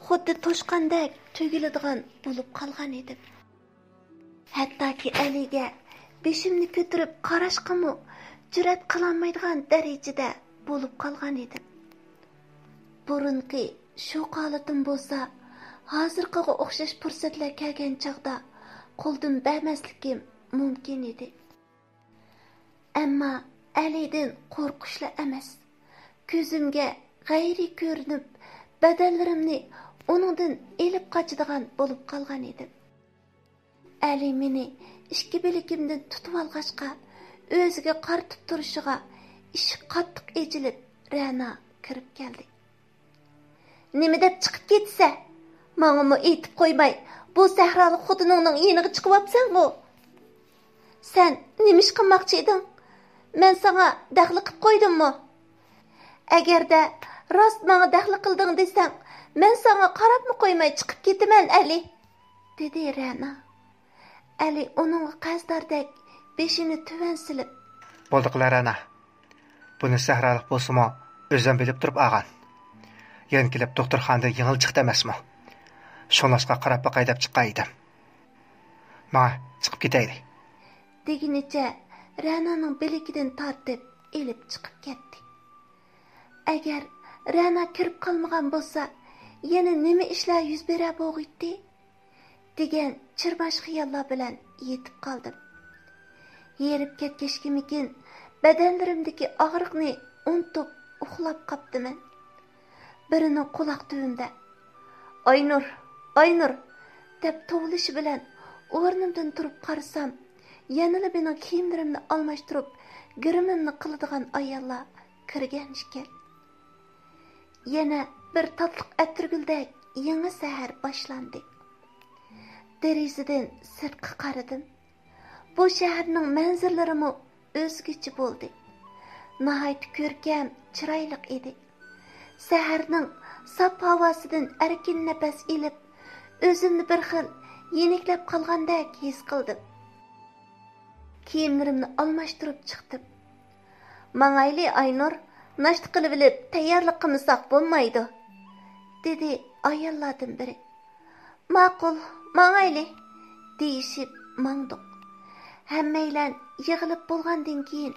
خۇددى توشقاندەك تۈگۈلىدىغان بولۇپ قالغان ئىدىم. ھەتتاكى ئەلىگە بېشىمنى كۆتۈرۈپ قاراشقىمۇ جۈرئەت قىلالمايدىغان دەرىجىدە بولۇپ قالغان ئىدىم. بۇرۇنقى شوق ھالىتىم بولسا، ھازىرقىغا ئوخشاش پۇرسەتلەر كەلگەن چاغدا قولدىن بەرمەسلىكىم مۇمكىن ئىدى. ئەمما ئەلىدىن قورقۇشلا ئەمەس، كۆزۈمگە غەيرىي كۆرۈنۈپ، بەدەنلىرىمنى ئۇنىڭدىن ئېلىپ قاچىدىغان بولۇپ قالغان ئىدىم. ئەلى مېنى ئىككى بىلىكىمدىن تۇتۇۋالغاچقا، ئۆزىگە قارىتىپ تۇرۇشىغا ئىشىك قاتتىق ئېچىلىپ، رەنا كىرىپ كەلدى. نېمە دەپ چىقىپ كېتىسە؟ ماڭىمۇ ئېيتىپ قويماي، بۇ سەھرالىق خوتۇنۇڭنىڭ يېنىغا چىقىۋاپسەنغۇ؟ سەن نېمە ئىش قىلماقچى ئىدىڭ؟ مەن ساڭا دەخلى قىپ قويدۇممۇ؟ ئەگەردە راست ماڭا دەخلى قىلدىڭ دېسەڭ، مەن ساڭا قاراپمۇ قويماي چىقىپ كېتىمەن، ئەلى، دېدى رەنا. ئەلى ئۇنىڭغا قەرزداردەك بېشىنى تۆۋەن سېلىپ، بولدى قىلە رەنا. بۇنى سەھرالىق بولسىمۇ، ئۆزۈم بىلىپ تۇرۇپ ئالغان. يەنە كېلىپ دوختۇرخانىدىن يېڭىلا چىقتى ئەمەسمۇ؟ شۇڭلاشقا قاراپ باقاي دەپ چىققان ئىدىم. ماڭا، چىقىپ كېتەيلى. دېگىنىچە رەنانىڭ بىلىكىدىن تارتىپ ئېلىپ چىقىپ كەتتى. ئەگەر رەنا كىرىپ قالمىغان بولسا، يەنە نېمە ئىشلار يۈز بېرەر بولغىيتتى؟ دېگەن چىرماش خىياللار بىلەن يېتىپ قالدىم. ھېرىپ كەتكەچكىمىكىن، بەدەنلىرىمدىكى ئاغرىقنى ئۇنتۇپ ئۇخلاپ قاپتىمەن. بىرىنىڭ قۇلاق تۈۋىمدە، «ئاينۇر، ئاينۇر!» دەپ توۋلىشى بىلەن ئورنۇمدىن تۇرۇپ قارىسام، يەنىلا مېنىڭ كىيىملىرىمنى ئالماشتۇرۇپ، گىرىمىمنى قىلىدىغان ئاياللار كىرگەن ئىكەن. يەنە بىر تاتلىق ئەتىرگۈلدەك يېڭى سەھەر باشلاندى. دېرىزىدىن سىرتقا قارىدىم. بۇ شەھەرنىڭ مەنزىرىلىرىمۇ ئۆزگىچە بولدى. ناھايىتى كۆركەم، چىرايلىق ئىدى. سەھەرنىڭ ساپ ھاۋاسىدىن ئەركىن نەپەس ئېلىپ، ئۆزۈمنى بىر خىل يېنىكلەپ قالغاندەك ھېس قىلدىم. كىيىملىرىمنى ئالماشتۇرۇپ چىقتىم. «ماڭايلى، ئاينۇر، ناشتا قىلىۋېلىپ تەييارلىق قىلمىساق بولمايدۇ»، دېدى ئاياللاردىن بىرى. «ماقۇل، ماڭايلى» دېيىشىپ ماڭدۇق. ھەممەيلەن يىغىلىپ بولغاندىن كېيىن،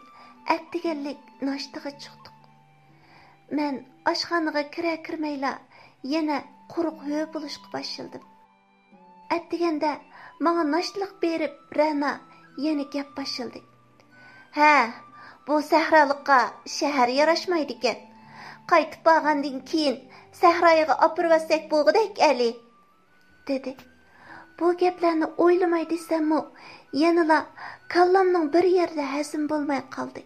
ئەتىگەنلىك ناشتىغا چىقتۇق. مەن ئاشخانىغا كىرەر كىرمەيلا يەنە قۇرۇق ھۆ بولۇشقا باشلىدىم. ئەتىگەندە ماڭا ناشتىلىق بېرىپ، رەنا يەنە گەپ باشلىدى. «ھە، بۇ سەھرالىققا شەھەر ياراشمايدىكەن. قايتىپ بارغاندىن كېيىن سەھرايىغا ئاپىرىۋەتسەك بولغۇدەك ئەلى» دېدى. بۇ گەپلەرنى ئويلىماي دېسەممۇ، يەنىلا كاللامنىڭ بىر يەردە ھەزىم بولماي قالدى.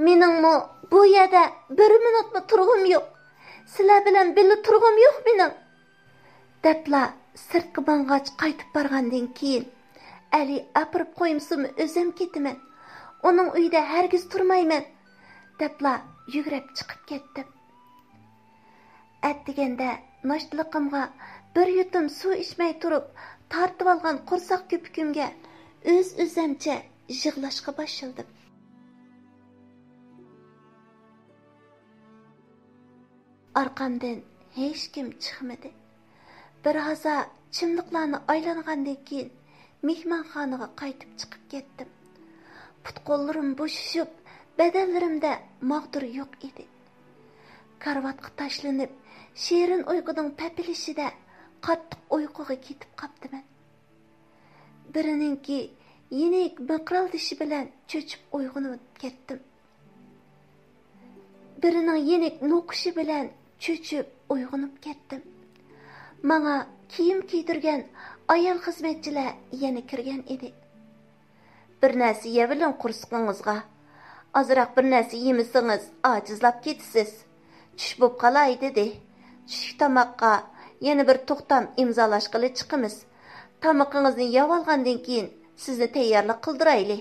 «مېنىڭمۇ بۇ يەردە بىر مىنۇتمۇ تۇرغۇم يوق. سىلەر بىلەن بىللە تۇرغۇم يوق مېنىڭ» دەپلا سىرتقا ماڭغاچ قايتىپ بارغاندىن كېيىن، «ئەلى ئاپىرىپ قويمىسىمۇ ئۆزۈم كېتىمەن. ئۇنىڭ ئۆيىدە ھەرگىز تۇرمايمەن» دەپلا يۈگرەپ چىقىپ كەتتىم. ئەتىگەندە ناشتىلىقىمغا بىر يۇتۇم سۇ ئىچمەي تۇرۇپ، تارتىۋالغان قورساق كۆپۈكۈمگە ئۆز-ئۆزەمچە يىغلاشقا باشلىدىم. ئارقامدىن ھېچكىم چىقمىدى. بىر ھازا چىملىقلارنى ئايلانغاندىن كېيىن، مېھمانخانىغا قايتىپ چىقىپ كەتتىم. پۇت-قوللىرىم بوشىشىپ، بەدەنلىرىمدە ماغدۇر يوق ئىدى. كارىۋاتقا تاشلىنىپ، شېرىن ئۇيقۇنىڭ پەپىلىشىدە قاتتىق ئۇيقۇغا كېتىپ قاپتىمەن. بىرىنىڭكى يېنىك مىقىرلىشى بىلەن چۆچۈپ ئويغىنىپ كەتتىم. بىرىنىڭ يېنىك نوقۇشى بىلەن چۆچۈپ ئويغىنىپ كەتتىم. ماڭا كىيىم كىيدۈرگەن ئايال خىزمەتچىلەر يەنە كىرگەن ئىدى. «بىر نەرسە يەۋېلىڭ قورسىقىڭىزغا. ئازراق بىر نەرسە يېمىسىڭىز، ئاجىزلاپ كېتىسىز. چۈش بوپ قالاي» دېدى. «چۈشلۈك تاماققا يەنە بىر توختام ئىمزالاشقىلى چىقىمىز. تامىقىڭىزنى يەۋالغاندىن كېيىن، سىزنى تەييارلىق قىلدۇرايلى»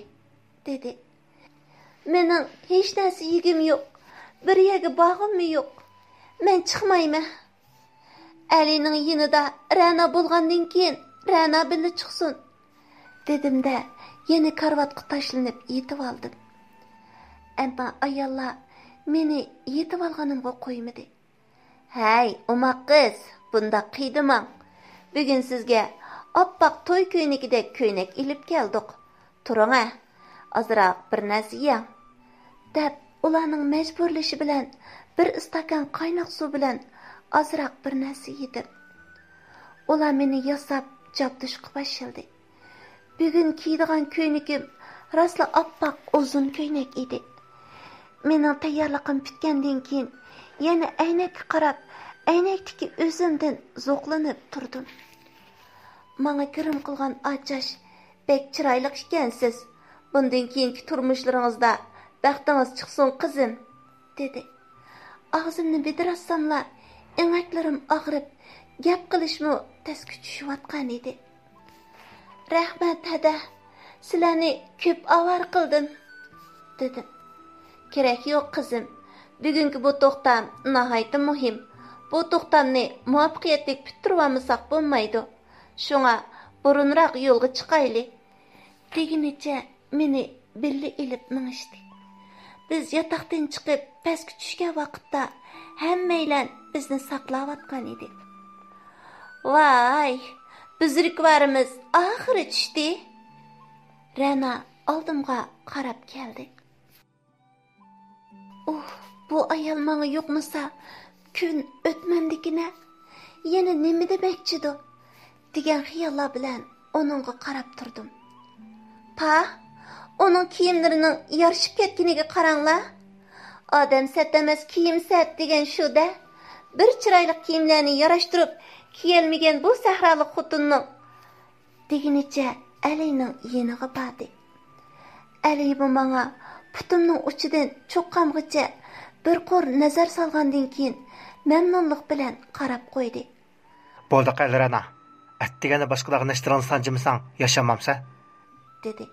دېدى. «مېنىڭ ھېچ نەرسە يېگۈم يوق. بىر يەرگە بارغۇممۇ يوق. مەن چىقمايمەن. ئەلىنىڭ يېنىدا رەنا بولغاندىن كېيىن، رەنا بىللە چىقسۇن» دېدىم-دە، يەنە كارىۋاتقا تاشلىنىپ يېتىۋالدىم. ئەمما ئاياللار مېنى يېتىۋالغىنىمغا قويمىدى. «ھەي، ئوماق قىز، بۇنداق قىيدىماڭ. بۈگۈن سىزگە ئاپئاق توي كۆينىكىدەك كۆينەك ئېلىپ كەلدۇق. تۇرۇڭە، ئازراق بىر نەرسە يەڭ» دەپ، ئۇلارنىڭ مەجبۇرلىشى بىلەن بىر ئىستاكان قايناق سۇ بىلەن ئازراق بىر نەرسە يېدىم. ئۇلار مېنى ياساپ جابدۇشقا باشلىدى. بۈگۈن كىيىدىغان كۆينىكىم راسلا ئاپئاق ئۇزۇن كۆينەك ئىدى. مېنىڭ تەييارلىقىم پۈتكەندىن كېيىن، يەنە ئەينەككە قاراپ، ئەينەكتىكى ئۆزۈمدىن زوقلىنىپ تۇردۇم. ماڭا گىرىم قىلغان ئاچاش: «بەك چىرايلىق ئىكەنسىز. بۇندىن كېيىنكى تۇرمۇشلىرىڭىزدا بەختىڭىز چىقسۇن، قىزىم» دېدى. ئاغزىمنى بىدىراتساملا، ئېڭەكلىرىم ئاغرىپ، گەپ قىلىشمۇ تەسكە چۈشۈۋاتقانىدى. «رەھمەت، ھەدە، سىلەرنى كۆپ ئاۋارە قىلدىم» دېدىم. «كېرەك يوق، قىزىم. بۈگۈنكى بۇ توختام ناھايىتى مۇھىم. بۇ توختامنى مۇۋەپپەقىيەتلىك پۈتتۈرۈۋالمىساق بولمايدۇ. شۇڭا بۇرۇنراق يولغا چىقايلى» دېگىنىچە مېنى بىللە ئېلىپ مېڭىشتى. بىز ياتاقتىن چىقىپ پەسكە چۈشكەن ۋاقىتتا ھەممەيلەن بىزنى ساقلاۋاتقان ئىدى. ۋاي، بۇزرۇكۋارىمىز ئاخىرى چۈشتى. رەنا ئالدىمغا قاراپ كەلدى. ئۇھ، بۇ ئايال ماڭا يۇقمىسا، كۈن ئۆتمەمدىكىنە، يەنە نېمە دېمەكچىدۇ؟ دېگەن خىياللار بىلەن ئۇنىڭغا قاراپ تۇردۇم. پاھ، ئۇنىڭ كىيىملىرىنىڭ يارىشىپ كەتكىنىگە قاراڭلار. ئادەم سەت ئەمەس، كىيىم سەت دېگەن شۇ-دە. بىر چىرايلىق كىيىملەرنى ياراشتۇرۇپ كىيەلمىگەن بۇ سەھرالىق خوتۇننىڭ، دېگىنىچە ئەلىنىڭ يېنىغا باردى. ئەلىمۇ ماڭا پۇتۇمنىڭ ئۇچىدىن چوققامغىچە بىر قۇر نەزەر سالغاندىن كېيىن، مەمنۇنلۇق بىلەن قاراپ قويدى. بولدى قېلىر ئانا، ئەتىگەندە باشقىلارغا نەشتىرىڭنى سانجىمىساڭ ياشىمامسەن، دېدى.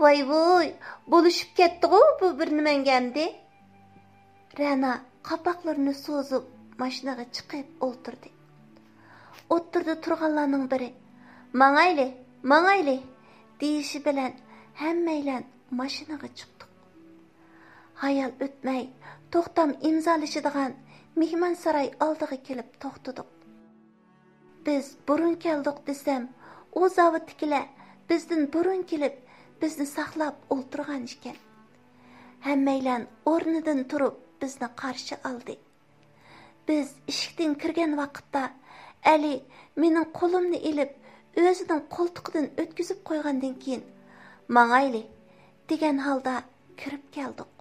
ۋاي ۋۇي، بولۇشۇپ كەتتىغۇ بۇ بىر نېمەڭگە ئەمدى. رەنا قاپاقلىرىنى سوزۇپ ماشىنىغا چىقىپ ئولتۇردى. ئوتتۇرىدا تۇرغانلارنىڭ بىرى، ماڭايلى، ماڭايلى، دېيىشى بىلەن ھەممەيلەن ماشىنىغا چىقتۇق. ھايال ئۆتمەي، توختام ئىمزالىشىدىغان مېھمانساراي ئالدىغا كېلىپ توختىدۇق. بىز بۇرۇن كەلدۇق دېسەم، ئۇ زاۋۇتتىكىلەر بىزدىن بۇرۇن كېلىپ، بىزنى ساقلاپ ئولتۇرغان ئىكەن. ھەممەيلەن ئورنىدىن تۇرۇپ بىزنى قارشى ئالدى. بىز ئىشىكتىن كىرگەن ۋاقىتتا ئەلى مېنىڭ قولۇمنى ئېلىپ، ئۆزىنىڭ قولتۇقىدىن ئۆتكۈزۈپ قويغاندىن كېيىن، ماڭايلى، دېگەن ھالدا كىرىپ كەلدۇق.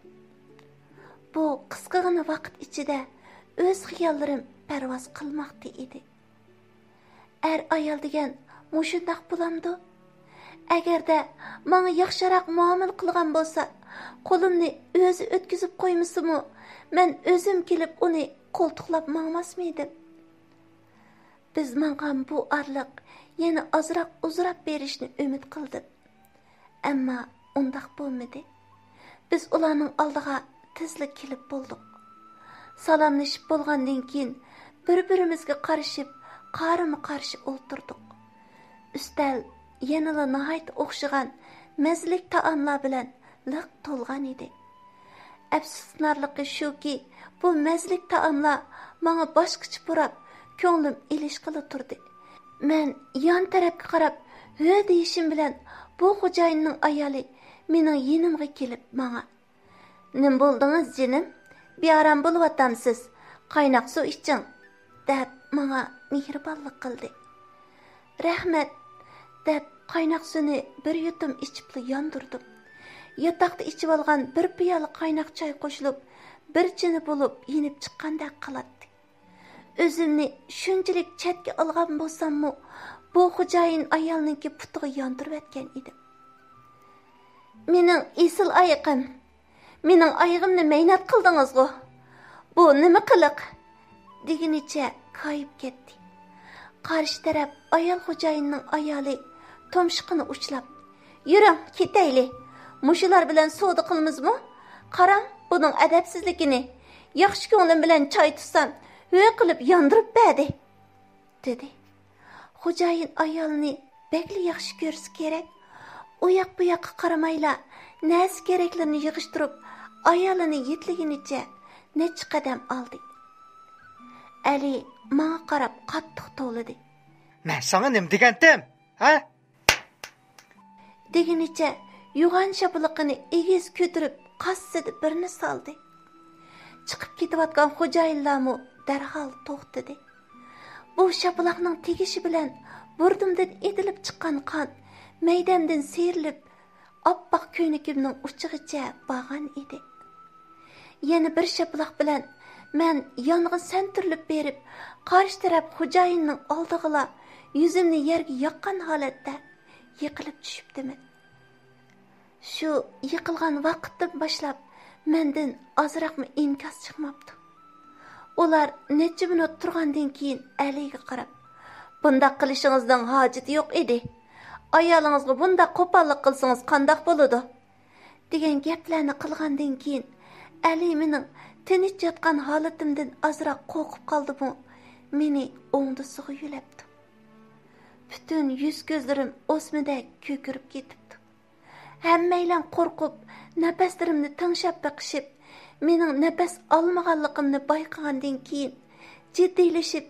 بۇ قىسقىغىنا ۋاقىت ئىچىدە ئۆز خىياللىرىم پەرۋاز قىلماقتا ئىدى. ئەر-ئايال دېگەن مۇشۇنداق بولامدۇ؟ ئەگەردە ماڭا ياخشىراق مۇئامىلە قىلغان بولسا، قولۇمنى ئۆزى ئۆتكۈزۈپ قويمىسىمۇ، مەن ئۆزۈم كېلىپ ئۇنى قولتۇقلاپ ماڭماسمىدىم؟ بىز ماڭغان بۇ ئارىلىق يەنە ئازراق ئۇزىراپ بېرىشنى ئۈمىد قىلدىم. ئەمما ئۇنداق بولمىدى. بىز ئۇلارنىڭ ئالدىغا تېزلا كېلىپ بولدۇق. سالاملىشىپ بولغاندىن كېيىن، بىر-بىرىمىزگە قارىشىپ، قارىمۇ قارشى ئولتۇردۇق. ئۈستەل يەنىلا ناھايىتى ئوخشىغان مەززىلىك تائاملار بىلەن لىق تولغان ئىدى. ئەپسۇسلىنارلىقى شۇكى، بۇ مەززىلىك تائاملار ماڭا باشقىچە پۇراپ، كۆڭلۈم ئېلىشقىلا تۇردى. مەن يان تەرەپكە قاراپ ھۆ دېيىشىم بىلەن، بۇ خوجايىننىڭ ئايالى مېنىڭ يېنىمغا كېلىپ ماڭا، نېمە بولدىڭىز جېنىم؟ بىئارام بولۇۋاتامسىز؟ قايناق سۇ ئىچىڭ، دەپ ماڭا مېھرىبانلىق قىلدى. رەھمەت، دەپ قايناق سۇنى بىر يۇتۇم ئىچىپلا ياندۇردۇم. ياتاقتا ئىچىۋالغان بىر پىيالە قايناق چاي قوشۇلۇپ، بىر چىنە بولۇپ يېنىپ چىققاندەك قىلاتتى. ئۆزۈمنى شۇنچىلىك چەتكە ئالغان بولساممۇ، بۇ خوجايىن ئايالنىڭكى پۇتىغا ياندۇرۇۋەتكەن ئىدىم. مېنىڭ ئېسىل ئايىقىم، مېنىڭ ئايىغىمنى مەينەت قىلدىڭىزغۇ؟ بۇ نېمە قىلىق؟ دېگىنىچە كايىپ كەتتى. قارشى تەرەپ ئايال خوجايىننىڭ ئايالى تۇمشۇقىنى ئۇچلاپ، يۈرۈڭ، كېتەيلى. مۇشۇلار بىلەن سودا قىلىمىزمۇ؟ قاراڭ، بۇنىڭ ئەدەپسىزلىكىنى. ياخشى كۆڭلۈم بىلەن چاي تۇتسام، ھۆ قىلىپ ياندۇرۇپ بەردى، دېدى. خوجايىن ئايالنى بەكلا ياخشى كۆرسە كېرەك، ئۇ ياق بۇ ياققا قارىمايلا، نەرسە كېرەكلىرىنى يىغىشتۇرۇپ، ئايالىنى يېتىلىگىنىچە نەچچە قەدەم ئالدى. ئەلى ماڭا قاراپ قاتتىق توۋلىدى. مەن ساڭا نېمە دېگەنتىم؟ ھە؟ دېگىنىچە يوغان شاپىلىقىنى ئېگىز كۆتۈرۈپ، قاسسىدە بىرنى سالدى. چىقىپ كېتىۋاتقان خوجايىنلارمۇ دەرھال توختىدى. بۇ شاپىلاقنىڭ تېگىشى بىلەن بۇرنۇمدىن ئېتىلىپ چىققان قان مەيدەمدىن سىيرىلىپ، ئاپئاق كۆينىكىمنىڭ ئۇچىغىچە بارغان ئىدى. يەنە بىر شاپىلاق بىلەن مەن يانغا سەنتۈرۈلۈپ بېرىپ، قارشى تەرەپ خوجايىننىڭ ئالدىغىلا يۈزۈمنى يەرگە ياققان ھالەتتە يىقىلىپ چۈشۈپتىمەن. شۇ يىقىلغان ۋاقىتتىن باشلاپ مەندىن ئازراقمۇ ئىنكاس چىقماپتۇ. ئۇلار نەچچە مىنۇت تۇرغاندىن كېيىن ئەلىگە قاراپ، بۇنداق قىلىشىڭىزنىڭ ھاجىتى يوق ئىدى. ئايالىڭىزغا بۇنداق قوپاللىق قىلسىڭىز قانداق بولىدۇ؟ دېگەن گەپلەرنى قىلغاندىن كېيىن، ئەلى مېنىڭ تىنچ ياتقان ھالىتىمدىن ئازراق قورقۇپ قالدىمۇ، مېنى ئوڭدىسىغا يۆلەپتۇ. پۈتۈن يۈز-كۆزلىرىم ئوسمىدەك كۆكىرىپ كېتىپتۇ. ھەممەيلەن قورقۇپ، نەپەسلىرىمنى تىڭشاپ بېقىشىپ، مېنىڭ نەپەس ئالمىغانلىقىمنى بايقىغاندىن كېيىن، جىددىيلىشىپ،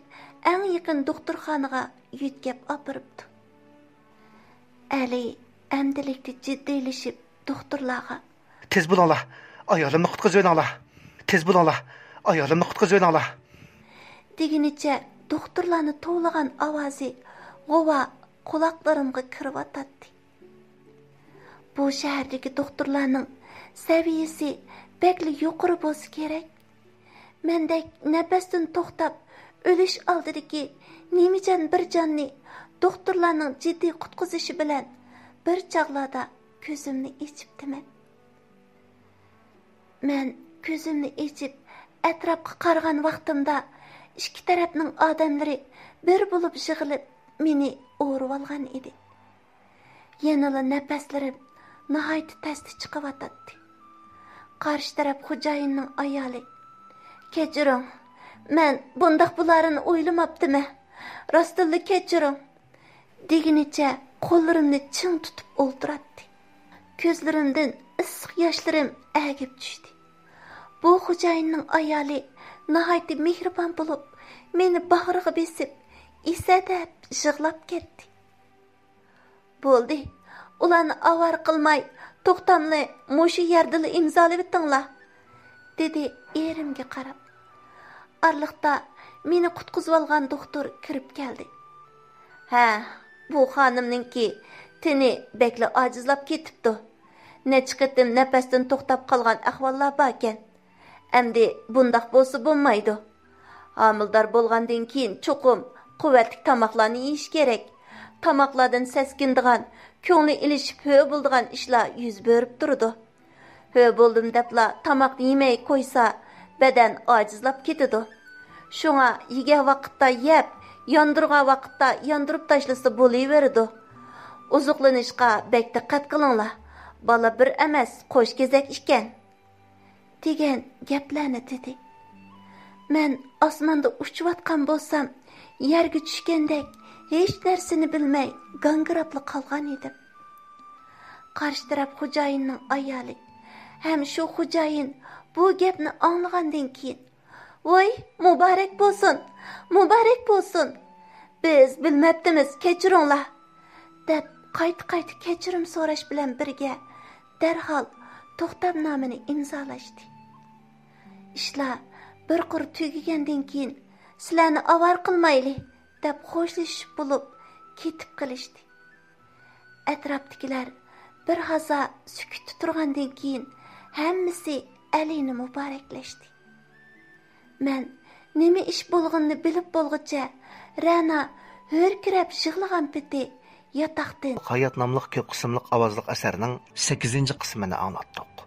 ئەڭ يېقىن دوختۇرخانىغا يۆتكەپ ئاپىرىپتۇ. ئەلى ئەمدىلىكتە جىددىيلىشىپ، دوختۇرلارغا، تېز بولۇڭلار، ئايالىمنى قۇتقۇزۇۋېلىڭلار. تېز بولۇڭلار، ئايالىمنى قۇتقۇزۇۋېلىڭلار. دېگىنىچە دوختۇرلارنى توۋلىغان ئاۋازى غۇۋا قۇلاقلىرىمغا كىرىۋاتاتتى. بۇ شەھەردىكى دوختۇرلارنىڭ سەۋىيەسى بەكلا يۇقىرى بولسا كېرەك. مەندەك نەپەستىن توختاپ، ئۆلۈش ئالدىدىكى نىمىجان بىر جاننى دوختۇرلارنىڭ جىددىي قۇتقۇزۇشى بىلەن بىر چاغلاردا كۆزۈمنى ئېچىپتىمەن. مەن كۆزۈمنى ئېچىپ، ئەتراپقا قارىغان ۋاقتىمدا، ئىككى تەرەپنىڭ ئادەملىرى بىر بولۇپ يىغىلىپ، مېنى ئورىۋالغان ئىدى. يەنىلا نەپەسلىرىم ناھايىتى تەستە چىقىۋاتاتتى. قارشى تەرەپ خوجايىننىڭ ئايالى، كەچۈرۈڭ، مەن بۇنداق بولارىنى ئويلىماپتىمەن. راستتىنلا كەچۈرۈڭ، دېگىنىچە قوللىرىمنى چىڭ تۇتۇپ ئولتۇراتتى. كۆزلىرىمدىن ئىسسىق ياشلىرىم ئەگىپ چۈشتى. بۇ خوجايىننىڭ ئايالى ناھايىتى مېھرىبان بولۇپ، مېنى باغرىغا بېسىپ، ئېسەدەپ يىغلاپ كەتتى. بولدى، ئۇلارنى ئاۋارە قىلماي، توختامنى مۇشۇ يەردىلا ئىمزالىۋېتىڭلار، دېدى ئېرىمگە قاراپ. ئارىلىقتا مېنى قۇتقۇزۇۋالغان دوختۇر كىرىپ كەلدى. ھە، بۇ خانىمنىڭكى تېنى بەكلا ئاجىزلاپ كېتىپتۇ. نەچچە قېتىم نەپەستىن توختاپ قالغان ئەھۋاللار باركەن. ئەمدى بۇنداق بولسا بولمايدۇ. ھامىلىدار بولغاندىن كېيىن چوقۇم قۇۋۋەتلىك تاماقلارنى يېيىش كېرەك. تاماقلاردىن سەسكىنىدىغان، كۆڭلى ئېلىشىپ ھۆ بولىدىغان ئىشلار يۈز بېرىپ تۇرىدۇ. ھۆ بولدۇم دەپلا تاماقنى يېمەي قويسا، بەدەن ئاجىزلاپ كېتىدۇ. شۇڭا يېگەن ۋاقىتتا يەپ، ياندۇرغان ۋاقىتتا ياندۇرۇپ تاشلىسا بولۇۋېرىدۇ. ئوزۇقلىنىشقا بەك دىققەت قىلىڭلار. بالا بىر ئەمەس، قوش كېزەك ئىكەن. دېگەن گەپلەرنى دېدى. مەن ئاسماندا ئۇچۇۋاتقان بولسام، يەرگە چۈشكەندەك ھېچ نەرسىنى بىلمەي گاڭگىراپلا قالغان ئىدىم. قارشى تەرەپ خوجايىننىڭ ئايالى ھەم شۇ خوجايىن بۇ گەپنى ئاڭلىغاندىن كېيىن، ۋوي، مۇبارەك بولسۇن، مۇبارەك بولسۇن! بىز بىلمەپتىمىز، كەچۈرۈڭلار! دەپ قايتا-قايتا كەچۈرۈم سوراش بىلەن بىرگە، دەرھال توختامنامىنى ئىمزالاشتى. ئىشلار بىر قۇر تۈگىگەندىن كېيىن، سىلەرنى ئاۋارە قىلمايلى، دەپ خوشلىشىش بولۇپ كېتىپ قېلىشتى. ئەتراپتىكىلەر بىر ھازا سۈكۈتتە تۇرغاندىن كېيىن، ھەممىسى ئەلىنى مۇبارەكلەشتى. مەن نېمە ئىش بولغىنىنى بىلىپ بولغۇچە، رەنا ھۆركىرەپ يىغلىغان پېتى ياتاقتىن ھايات ناملىق كۆپ قىسىملىق ئاۋازلىق ئەسەرنىڭ سەككىزىنچى قىسمىنى ئاڭلاتتۇق.